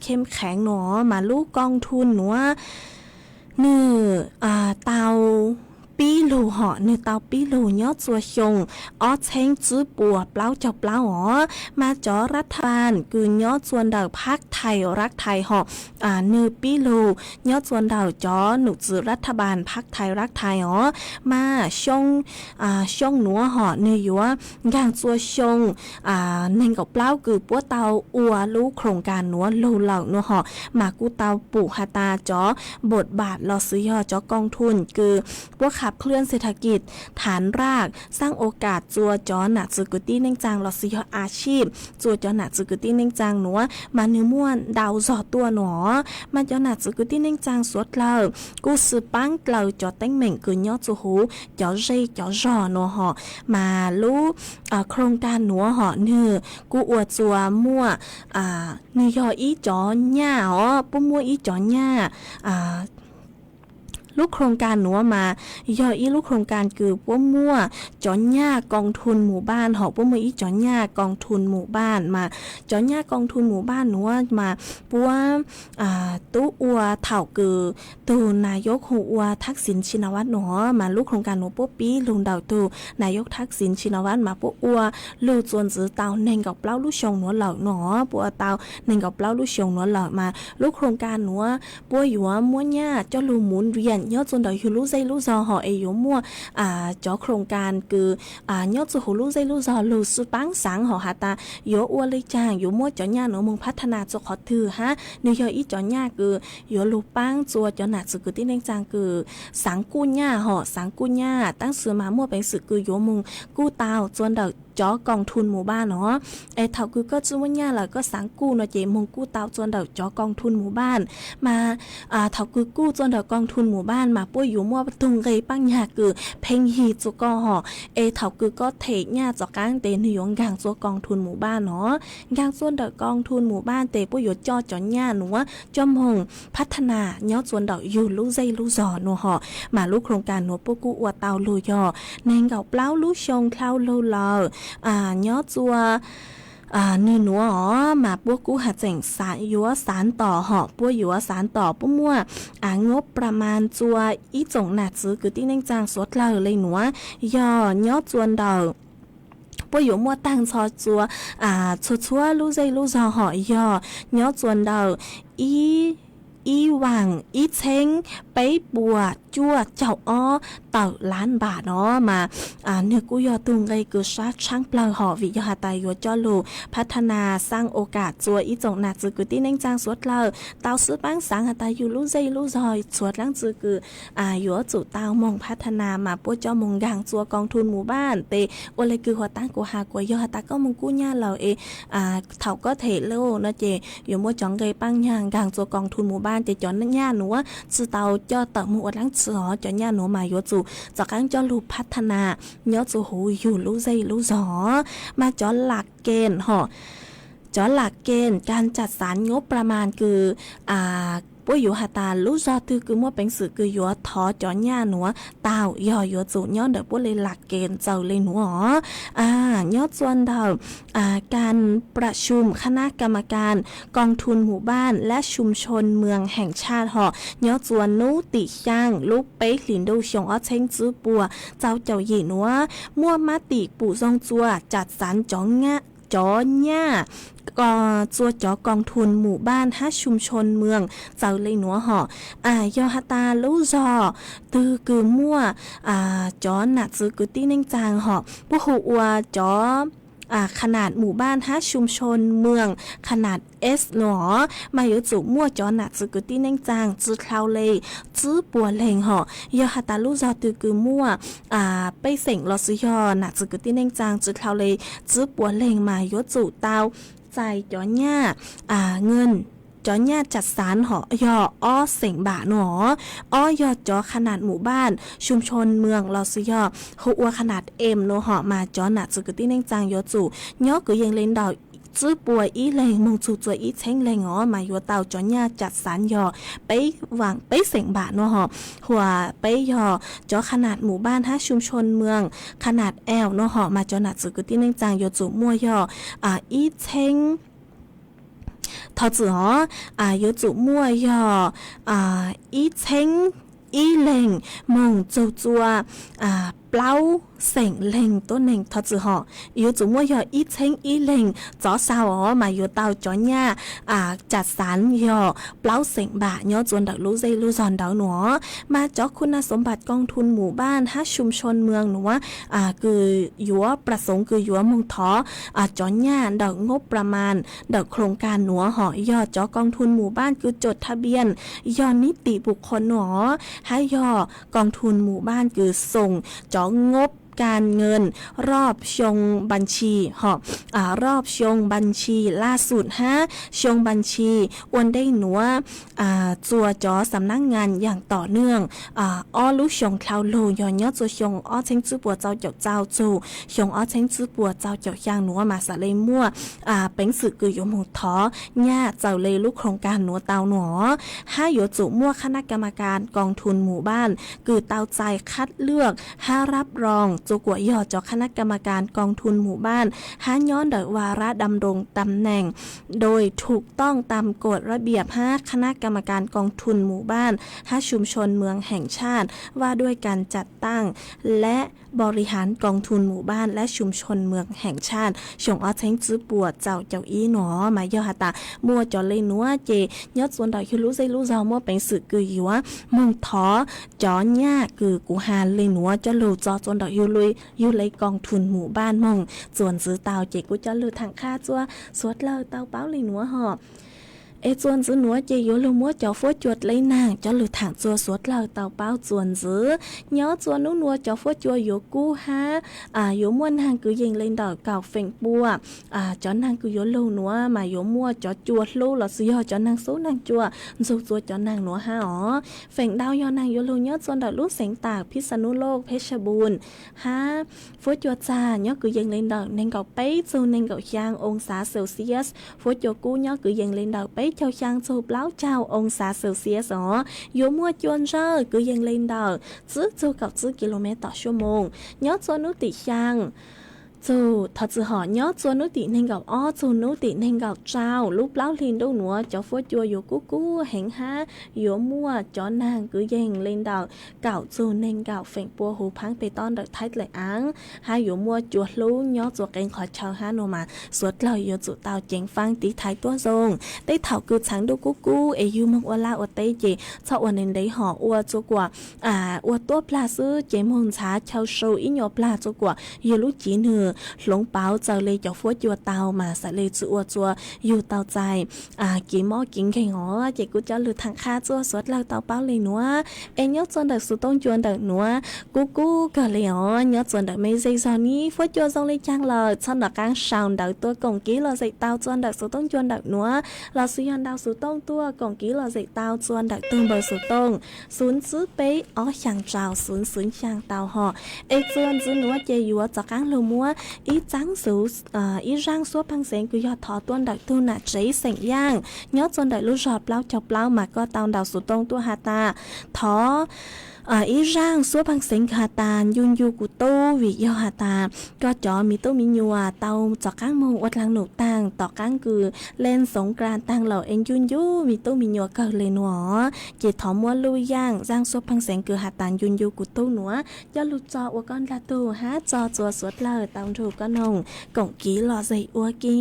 kheem kheev no mas lub กองทุน nuav nwg tau pib lug hom nwg tau pib lug nyob txua xyoo ob txheeb tsib puas plaub caug plaub os. Mas cov รัฐบาล kws nyob txua ntawm พรรคไทยรักไทย hom nwg pib lug nyob txua ntawm cov nom tswv รัฐบาล พรรคไทยรักไทย os. Mas xyoo nuav hom nwg yuav nkaag txua xyoo neeg nkaum plaub kws puab tau ua lub khoom kas nuav lug lawm no hom mas kuj tau pum has tas cov บทบาท lossis yog cov กองทุน kws puab ขับเคลื่อนเศรษฐกิจ ฐานราก สร้างโอกาส txua cov nam txwv kwv tij neej tsaa lossis yog อาชีพ txua cov nam txwv kwv tij neej tsaa nuav mas nwg muaj ntau zog tuaj no. Mas cov nam txwv kwv tij neej tsaa suav dlawg kuj xwb paab dlawg cov teeb meem kws nyob txua huv cov zej cov zog no hom mas lub khoom kas nuav hom nwg kuj ua txua muaj nwg yog ib cov nyaj os puab muab ib cov nyaj lub khoom kas nuav mas yog ib lub khoom kas kws puab muaj cov nyaj กองทุนหมู่บ้าน hom puab muaj ib cov nyaj กองทุนหมู่บ้าน mas cov nyaj กองทุนหมู่บ้าน nuav mas puab tub ua thaum kws tug นายก hu ua ทักษิณ ชินวัตร no mas lub khoom kas nuav puab pib lug ntawm tug นายก ทักษิณ ชินวัตร mas puab ua lug txua ntxiv tau neeg nkaum plaub lub xyoo nuav lawm no puab ua tau neeg nkaum plaub lub xyoo nuav lawm mas lub khoom kas nuav puab yuav muab nyaj coj lug หมุนเวียน nyob txua ntawm yug lub zej lub zog hom es yuav muaj cov khoom kas kws nyob txua huv lub zej lub zog lug xwb paab xaav hom has tas yuav ua le caag yuav muab cov nyaj nuav moog พัฒนา txua qhov twg hab nwg yog ib cov nyaj kws yuav lug paab txua cov nam txwv kwv tij neej tsaa kws xaav kuj nyaj hom xaav kuj nyaj tab sis mas muaj peev xwm kws yuav moog kuj tau txua ntawm cov กองทุนหมู่บ้าน no. Es thaum kws koj tsi muaj nyaj lawm koj xaav kuj no ces moog kuj tau txua ntawm cov กองทุนหมู่บ้าน mas thaum kws kuj txua ntawm กองทุนหมู่บ้าน mas puab yuav muaj tug nqe paab nyag kws pheej yig txua koj hom. Es thaum kws koj them nyaj txom qaab tes nwg yuav nkaag txua กองทุนหมู่บ้าน no. Nkaag txua ntawm กองทุนหมู่บ้าน tes puab yuav coj cov nyaj nuav coj moog พัฒนา nyob txua ntawm yug lub zej lub zog no hom mas lub khoom kas nuav puab kuj ua tau lug yog neeg nkaum plaub lub xyoo dlhau lug lawm nyob txua Nws nuav os mas puab kuj has tseem xaav yuav xaav tom hom puab yuav xaav tom puab muaj งบประมาณ txua ib tsoom nam txwv kwv tij neej tsaa suav dlawg le nuav yog nyob txua ntawm puab yuav muaj taag nrho txua txhua txhua lub zej lub zog hom yog nyob txua ntawm ib ib vaam ib txheeb peb puas cuaj caug ob tawm lab npam no mas nwg kuj yog tug nqe kws sab tshaab plawg hom vim yog has tas yuav coj lug พัฒนา xaa o kam txua ib tsoom nam txwv kwv tij neej tsaa suav dlawg tau xwb paab xaav has tas yug lub zej lub zog txhua dlaab txwv kws yuav tsum tau moog พัฒนา mas puab coj moog nkaag txua กองทุนหมู่บ้าน tes ua le kws huv taab kuv has kuas yog has tas koj moog kub nyaj lawm es thaum koj them lug no ces yuav muaj cov nqe paab nyag nkaag txua กองทุนหมู่บ้าน ces cov nyaj nuav tsi tau coj tawm moog ua dlaab tsi hov cov nyaj nuav mas yuav tsum tov qaab coj lug พัฒนา nyob txua huv yug lub zej lub zog mas cov lam kees hom cov lam kees การจัดสรรงบประมาณ kws puab yuav has tas lub zog twg kws muaj peev xwm kws yuav thov cov nyaj nuav tau yog yuav tsum nyob ntawm puab le lam kees txawm le nuav os nyob txua ntawm การประชุมคณะกรรมการกองทุนหมู่บ้านและชุมชนเมืองแห่งชาติ hom nyob txua nub tim xyaa lub peb hlis ntuj xyoo ob txheeb tsib puas txaus caum yim nuav muaj mab tim pum zoo txua จัดสรร cov nyaj txua cov กองทุนหมู่บ้าน hab ชุมชนเมือง txawm le nuav hom yog has tas lub zog twg kws muaj cov nam txwv kwv tij neej tsaa hom puab hu ua cov ขนาดหมู่บ้าน hab ชุมชนเมือง ขนาด S no mas yuav tsum muaj cov nam txwv kwv tij neej tsaa tsi dlhau le tsib puas leeg hom yog has tas lub zog twg kws muaj pej xeem los sis yog nam txwv kwv tij neej tsaa tsi dlhau le tsib puas leeg mas yuav tsum tau txais cov nyaj เงิน cov nyaj จัดสรร hom yog ob xeem npam no, ob yog cov ขนาดหมู่บ้าน ชุมชนเมือง los sis yog hu ua ขนาด M no hom mas cov nam txwv kwv tij neej tsaa yuav tsum nyob kwv yees le ntawm tsib puas ib leeg moog txug txua ib txheeb leeg os mas yuav tau cov nyaj จัดสรร yog peb vaam peb xeem npam no hom, huam peb yog cov ขนาดหมู่บ้าน hab ชุมชนเมือง ขนาด L no hom mas cov nam txwv kwv tij neej tsaa yuav tsum muaj yog ib txheeb thov txwm os, yuav tsum muaj yog ib txheeb ib leeg moog txug txua plaub xeem leeg tuab neeg thov txwm hom, yuav tsum muaj yog ib txheeb ib leeg txov xaus os mas yuav tau cov nyaj จัดสรร yog plaub xeem npam nyob txua ntawm lub zej lub zog ntawd no. Mas cov คุณสมบัติ กองทุนหมู่บ้าน hab ชุมชนเมือง nuav kws yuav plam xoov kws yuav moog thov cov nyaj ntawm งบประมาณ ntawm โครงการ nuav hom yog cov กองทุนหมู่บ้าน kws จดทะเบียน yog นิติบุคคล no hab yog กองทุนหมู่บ้าน kws xoom cov งบการเงิน รอบ xyoo บัญชี hom, รอบ xyoo บัญชี ล่าสุด hab xyoo บัญชี ua ntej nuav txua cov สำนักงาน yaam tom neeg ob lub xyoo dlhau lug yog nyob txua xyoo ob txheeb tsib puas txaus caum txaus txug xyoo ob txheeb tsib puas txaus caum xyaa nuav mas xaav le muaj peev xwm kws yuav moog thov nyaj txawm le lub โครงการ nuav tau no, hab yuav tsum muaj คณะกรรมการกองทุนหมู่บ้าน kws tau txais คัดเลือก hab รับรอง txua kuas yog cov คณะกรรมการกองทุนหมู่บ้าน hab nyob ntawm วาระดำรงตำแหน่ง โดยถูกต้องตามกฎระเบียบ hab คณะกรรมการกองทุนหมู่บ้าน hab ชุมชนเมืองแห่งชาติ ว่าด้วยการจัดตั้งและบริหารกองทุนหมู่บ้านและชุมชนเมืองแห่งชาติ xyoo ob txheeb tsib puas txaus caum ib no mas yog has tas muaj cov le nuav ces nyob txua ntawm yug lub zej lub zog muaj peev xwm kws yuav moog thov cov nyaj kws kuv has le nuav coj lug txog txua ntawm yug le กองทุนหมู่บ้าน moog txuas ntxiv tau ces kuv coj lug thaam qha txua suav dlawg tau paub le nuav hom. Es txuas ntxiv nuav ces yuav lug muab cov fuab cua dleb naag coj lug thaam txua suav dlawg tau paub txuas ntxiv. Nyob txua nub nuav cov fuab cua yuav kub hab yuav muaj naag kws yees le ntawm kaum feem pua. Cov naag kws yuav lug nuav mas yuav muaj cov cua hlub los sis yog cov naag xub naag cua ntxug txua cov naag nuav hab os. Feem ntau yog naag yuav lug nyob txua ntawm lub xeev tawm พิษณุโลก เพชรบูรณ์ hab fuab cua txag nyob kws yees le ntawm neeg nkaum peb txug neeg nkaum xyaa องศาเซลเซียส, fuab cua kub nyob kws yees le ntawm peb caug xyaa txug plaub caug องศาเซลเซียส os. Yuav muaj cua ntsawj kws yees le ntawm tsib txug kaum tsib กิโลเมตรต่อชั่วโมง nyob txua nub tim xyaa Txug thov txwm hom nyob txua nub tim neeg nkaum ob txug nub tim neeg nkaum rau lub plaub hli ntuj nuav cov fuab cua yuav kub kub heev hab yuav muaj cov naag kwv yees le ntawm kaum txug neeg nkaum feem pua huv phaab peg tob ntawm Thaib dlaim aav hab yuav muaj cua hlub nyob txua qee qhov chaw hab nua mas suav dlawg yuav tsum tau ceev faab tiv thaiv tuab zoo. Tej thaum kws txheev ntuj kub kub es yug moog ua laj ua teb ces txhob ua ntev ntev hom ua txua kuam ua tuab plag xwb ces moog ntxhav chaw su ib nyuas plag txua kuam yug lub civ nwg hloov pauv txawm le cov fuab cua tau mas xaav le tsi ua txua yug tau txais kev mob kev nkeeg os. Ces kuv cov lug thaam qha txua suav dlawg tau paub le nuav es nyob txua ntawm xuv tooj ncua ntawm nuav kub kub kawg le os. Nyob txua ntawm mej zej zog nib fuab cua zoo le caag lawm txhob nov qaab sau ntawv tuaj koom kev lom zem tau txua ntawm xuv tooj ncua ntawm nuav lossis yog ntau xuv tooj tuaj koom kev lom zem tau txua ntawm tug npawb xuv tooj xuv tsib peb ob xyaa rau xuv xuv xyaa tau hom. Es txua ntxiv nuav ces yuav rov qaab lug muab ib txaab xuv ib zaaj xuab pheej xeev kws yog thov tuaj ntawm tug nam tsev xeem Yaaj nyob txua ntawm lub zog plaub caug plaub mas koj tau ntau xuv tooj tuaj has tas thov ib zaaj xuab pheej xeev kws has tas ncu ncu kuv tub vim yog has tas koj cov me tub me nyuam tau rov qaab moog ua dlaag num taag tom qaab kws len xoov kla taag lawm es ncu ncu me tub me nyuam kawg le nuav. Ces thov muab lub yaaj zaaj xuab pheej xeev kws has tas ncu ncu kuv tub nuav coj lug tso ua koj dlaag tug hab tso txua suav dlawg tau nrug koj noog koom kev lom zem ua ke.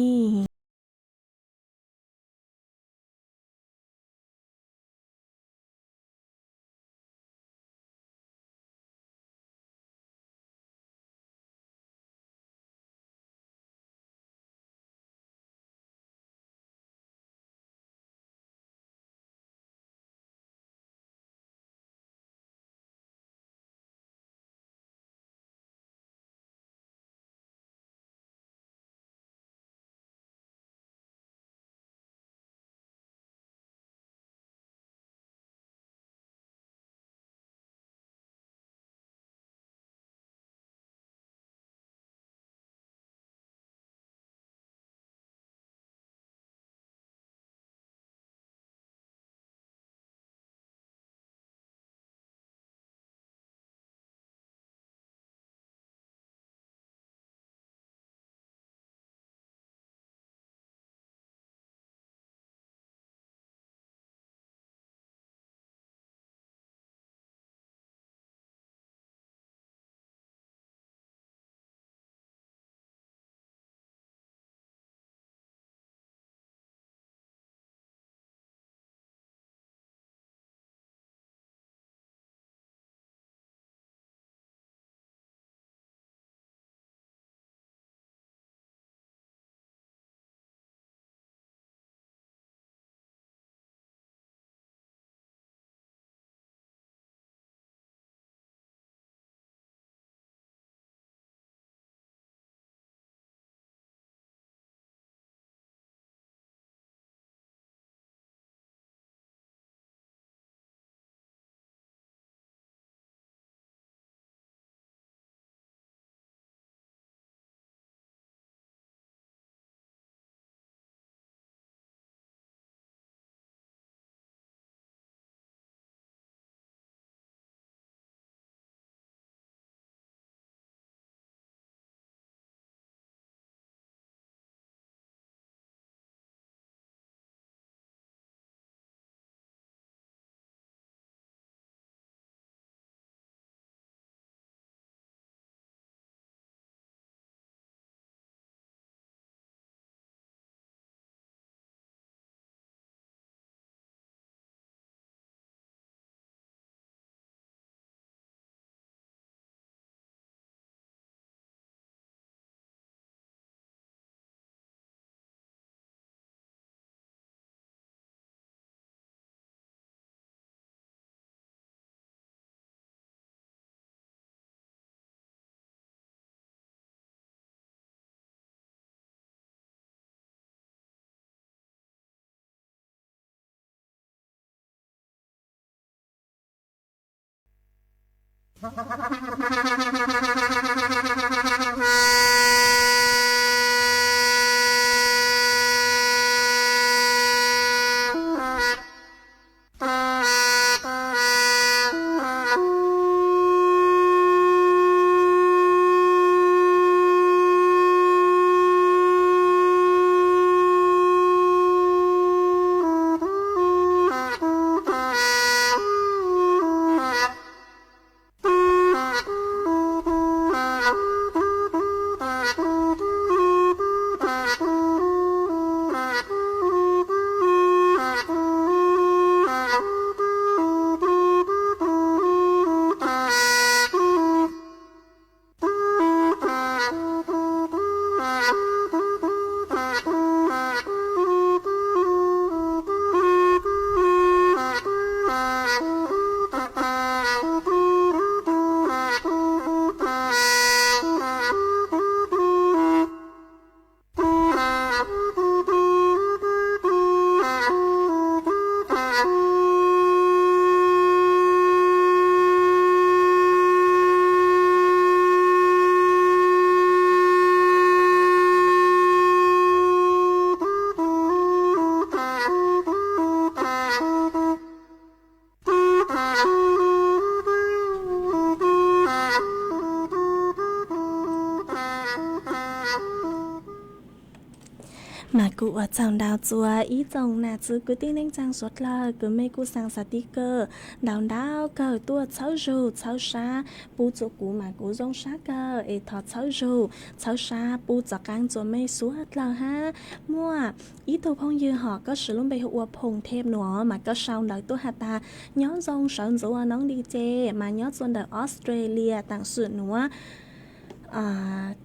Mas kuv ua tsaug ntau txuas ib tsoom nam txiv kwv tij neej tsaa suav dlawg kws mej kuj xaa xav tib kawg ntau ntau kawg tuaj txhawb zug txhawb sab pub txuas kuv mas kuv zoo sab kawg es thov txhawb zug txhawb sab pub txav qaab txuas mej suav dlawg hab. Muaj ib tug phooj ywg hom koj siv lub npe hu ua Phoom Thej nuav mas koj sau ntawv tuaj has tas nyob zoo sawv ntxuv noob li ces mas nyob txuas ntawm Australia taam sim nuav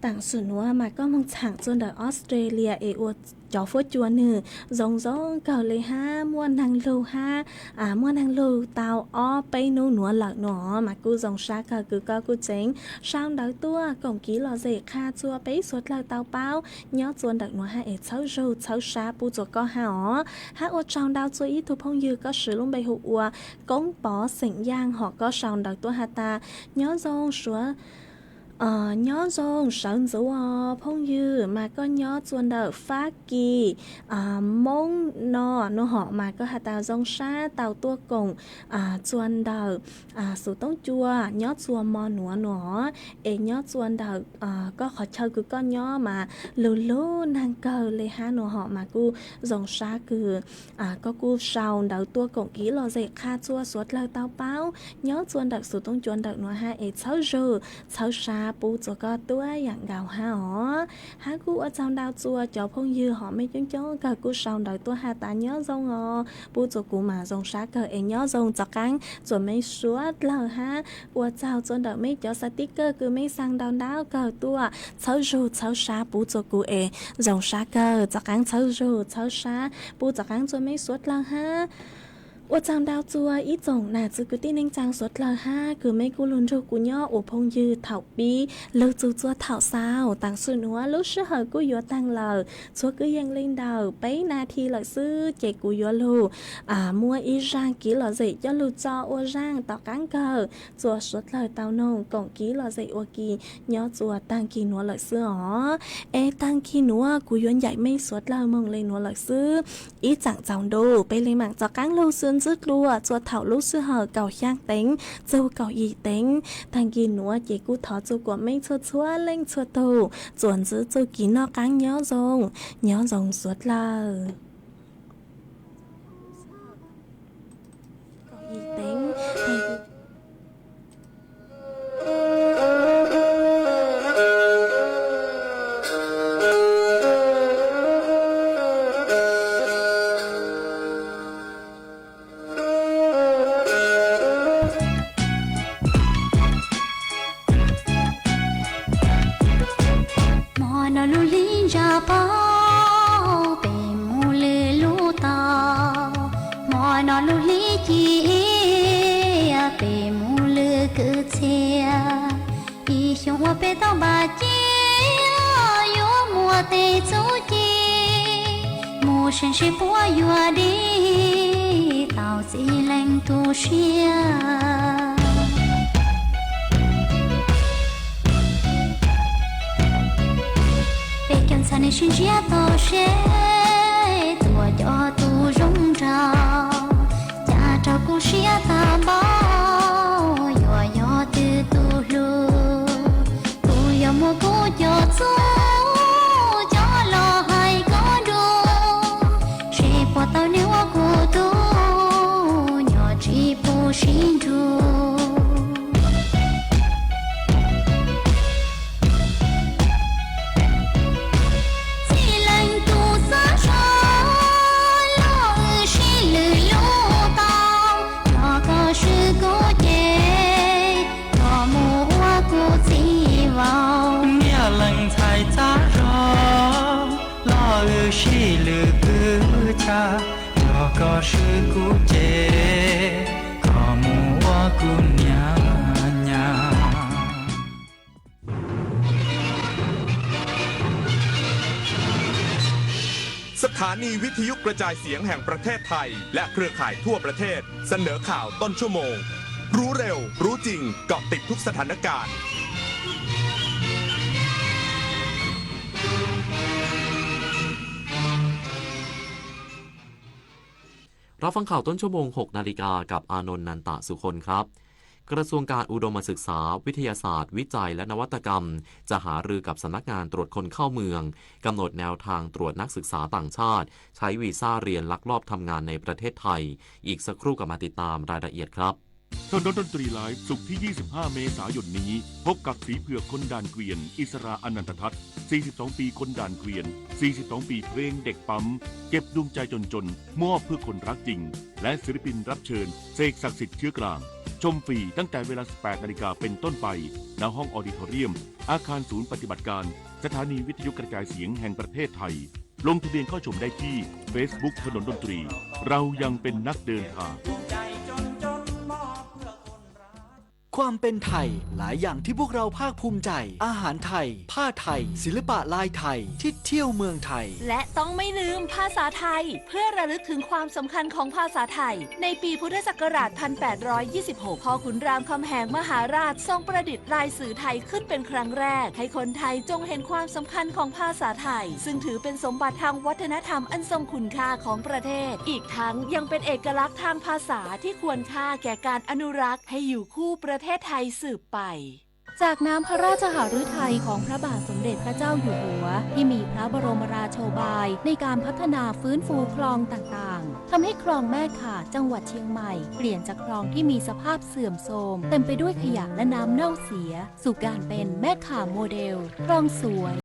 taam sim nuav mas koj moog txhaam txuas ntawm Australia es ua cov fuab cua nwg zoo zoo kawg le hab muaj neeg lug hab muaj neeg lug tau ob peb nub nuav lawm nuav mas kuj zoo sab kawg kws koj kuj tseem sau ntawv tuaj koom kiv lom zem qha txuas peb suav dlawg tau paub nyob txuas ntawm nuav hab es txhawb zug txhawb sab pub txuas koj hab os. Hab ua tsaug ntau txuas ib tug phooj ywg koj siv lub npe hu ua Koob Pov xeem Yaaj hom koj sau ntawv tuaj has tas nyob zoo suav nyob zoo sawv ntxuv os phooj ywg mas koj nyob txuas ntawm Fab Kis Moob no nuav hom mas koj has tas zoo sab tau tuaj koom txuas ntawm xuv toob cua nyob txuas mo nuav nuav es nyob txuas ntawm koj qhov chaw kws koj nyob mas lug lug neeg kawg le hab nuav hom mas kuj zoo sab kws koj kuj sau ntawv tuaj koom kiv lom zem qha txuas suav dlawg tau paub nyob txuas ntawm xuv toob cua ntawm nuav hab es txhawb zug txhawb sab pub txuas koj tuab yaam nkaus hab os. Hab kuj ua tsaug ntau txuas cov phooj ywg hom mej coob coob kawg kuj sau ntawv tuaj has tas nyob zoo os pub txuas kuv mas zoo sab kawg es nyob zoo txav qaab txuas mej suav dlawg hab. Ua tsaug txuas ntawm mej cov xav tib kawg kws mej xaa ntau ntau kawg tuaj txhawb zug txhawb sab pub txuas kuv es zoo sab kawg txav qaab txhawb zug txhawb sab pub txav qaab txuas mej suav dlawg hab. Ua tsaug ntau txuas ib tsoom nam txiv kwv tij neej tsaa suav dlawg hab kws mej kuj lug nrug kuv nyob ua phooj ywg thaum pib lug txug txuas thaum xaus taam sim nuav lub sij hawm kuj yuav taag lawm txhua kwv yees le ntawm peb nas this lawm xwb ces kuv yuav lug muab ib zaaj kiv lom zem coj lug tso ua zaaj tom qaab kawg txuas suav dlawg tau noog koom kiv lom zem ua ke nyob txuas taag kis nuav lawm xwb os. Es taag kis nuav kuv yuav ncaim mej suav dlawg moog le nuav lawm xwb. Ib tsaam txaus ntuj peb le maam txav qaab lug xwb ntxwb dlua txuas thaum lub sij hawm kaum xyaa teev txug kaum yim teev. Taag kis nuav ces kuj thov txug kuas mej txhua txhua leej txhua tug txuas ntxwb txuj kev noj qaab nyob zoo, nyob zoo suav dlawg. Hmo no lub hli ntsa paub, peb mus lwm lub tau. Hmo no lub hli ci iab, peb mus lwm kwv txhiaj. Ib xyoo uas peb tau npaj ci, yuav muaj tej txuj ci, mus seem seb puas yuav dim tau txiv leej tu siab. Peb cov ntxhais nej sib ntsiab to seb, tua cov tub zoo nraug, cas raug kuv siab tag npaum, yuav yog twg tus hlub. Kuv yuav muab kuv cov txuj coj los hais koj nrug, seb puas tau nws ua kuv tub, nyob tsis pub sib nrug. Txiv leej tub xav so, los wb sib lwm lub tau, yog koj swb kuv ces, koj mus ua kuv txiv vauv. Niaj leej ntxhais txav zog, los wb sib lwm kwv txhiaj, yog koj swb kuv ces, koj mus ua kuv niam nyab.สถานีวิทยุกระจายเสียงแห่งประเทศไทย และเครือข่ายทั่วประเทศ เสนอข่าวต้นชั่วโมง รู้เร็ว รู้จริง เกาะติดทุกสถานการณ์ รับฟังข่าวต้นชั่วโมง หกนาฬิกา กับอานนท์ นันตะสุคนครับ กระทรวงการอุดมศึกษา วิทยาศาสตร์ วิจัย และนวัตกรรม จะหารือกับสำนักงานตรวจคนเข้าเมือง กำหนดแนวทางตรวจนักศึกษาต่างชาติ ใช้วีซ่าเรียนลักลอบทำงานในประเทศไทย อีกสักครู่กลับมาติดตามรายละเอียดครับ ถนนดนตรีไลฟ์ ศุกร์ที่ ยี่สิบห้า เมษายนนี้ พบกับสีเผือกคนด่านเกวียน อิสรา อนันตทัศน์ สี่สิบสอง ปีคนด่านเกวียน สี่สิบสอง ปีเพลงเด็กปั๊ม เก็บดวงใจจนจน มอบเพื่อคนรักจริง และศิลปินรับเชิญ เสกศักดิ์สิทธิ์เชื้อกลาง ชมฟรีตั้งแต่เวลา สิบแปด นาฬิกาเป็นต้นไป ณ ห้องออดิทอเรียม อาคารศูนย์ปฏิบัติการ สถานีวิทยุกระจายเสียงแห่งประเทศไทย ลงทะเบียนเข้าชมได้ที่ Facebook ถนนดนตรี เรายังเป็นนักเดินทาง ความเป็นไทย หลายอย่างที่พวกเราภาคภูมิใจ อาหารไทย ผ้าไทย ศิลปะลายไทย ที่เที่ยวเมืองไทย และต้องไม่ลืมภาษาไทย เพื่อระลึกถึงความสำคัญของภาษาไทย ในปีพุทธศักราช พันแปดร้อยยี่สิบหก พ่อขุนรามคำแหงมหาราชทรงประดิษฐ์ลายสื่อไทยขึ้นเป็นครั้งแรก ให้คนไทยจงเห็นความสำคัญของภาษาไทย ซึ่งถือเป็นสมบัติทางวัฒนธรรมอันทรงคุณค่าของประเทศ อีกทั้งยังเป็นเอกลักษณ์ทางภาษาที่ควรค่าแก่การอนุรักษ์ให้อยู่คู่ประเทศไทยสืบไป จากน้ำพระราชหฤทัยของพระบาทสมเด็จพระเจ้าอยู่หัว ที่มีพระบรมราโชบายในการพัฒนาฟื้นฟูคลองต่างๆ ทำให้คลองแม่ข่าจังหวัดเชียงใหม่ เปลี่ยนจากคลองที่มีสภาพเสื่อมโทรม เต็มไปด้วยขยะและน้ำเน่าเสีย สู่การเป็นแม่ข่าโมเดล คลองสวย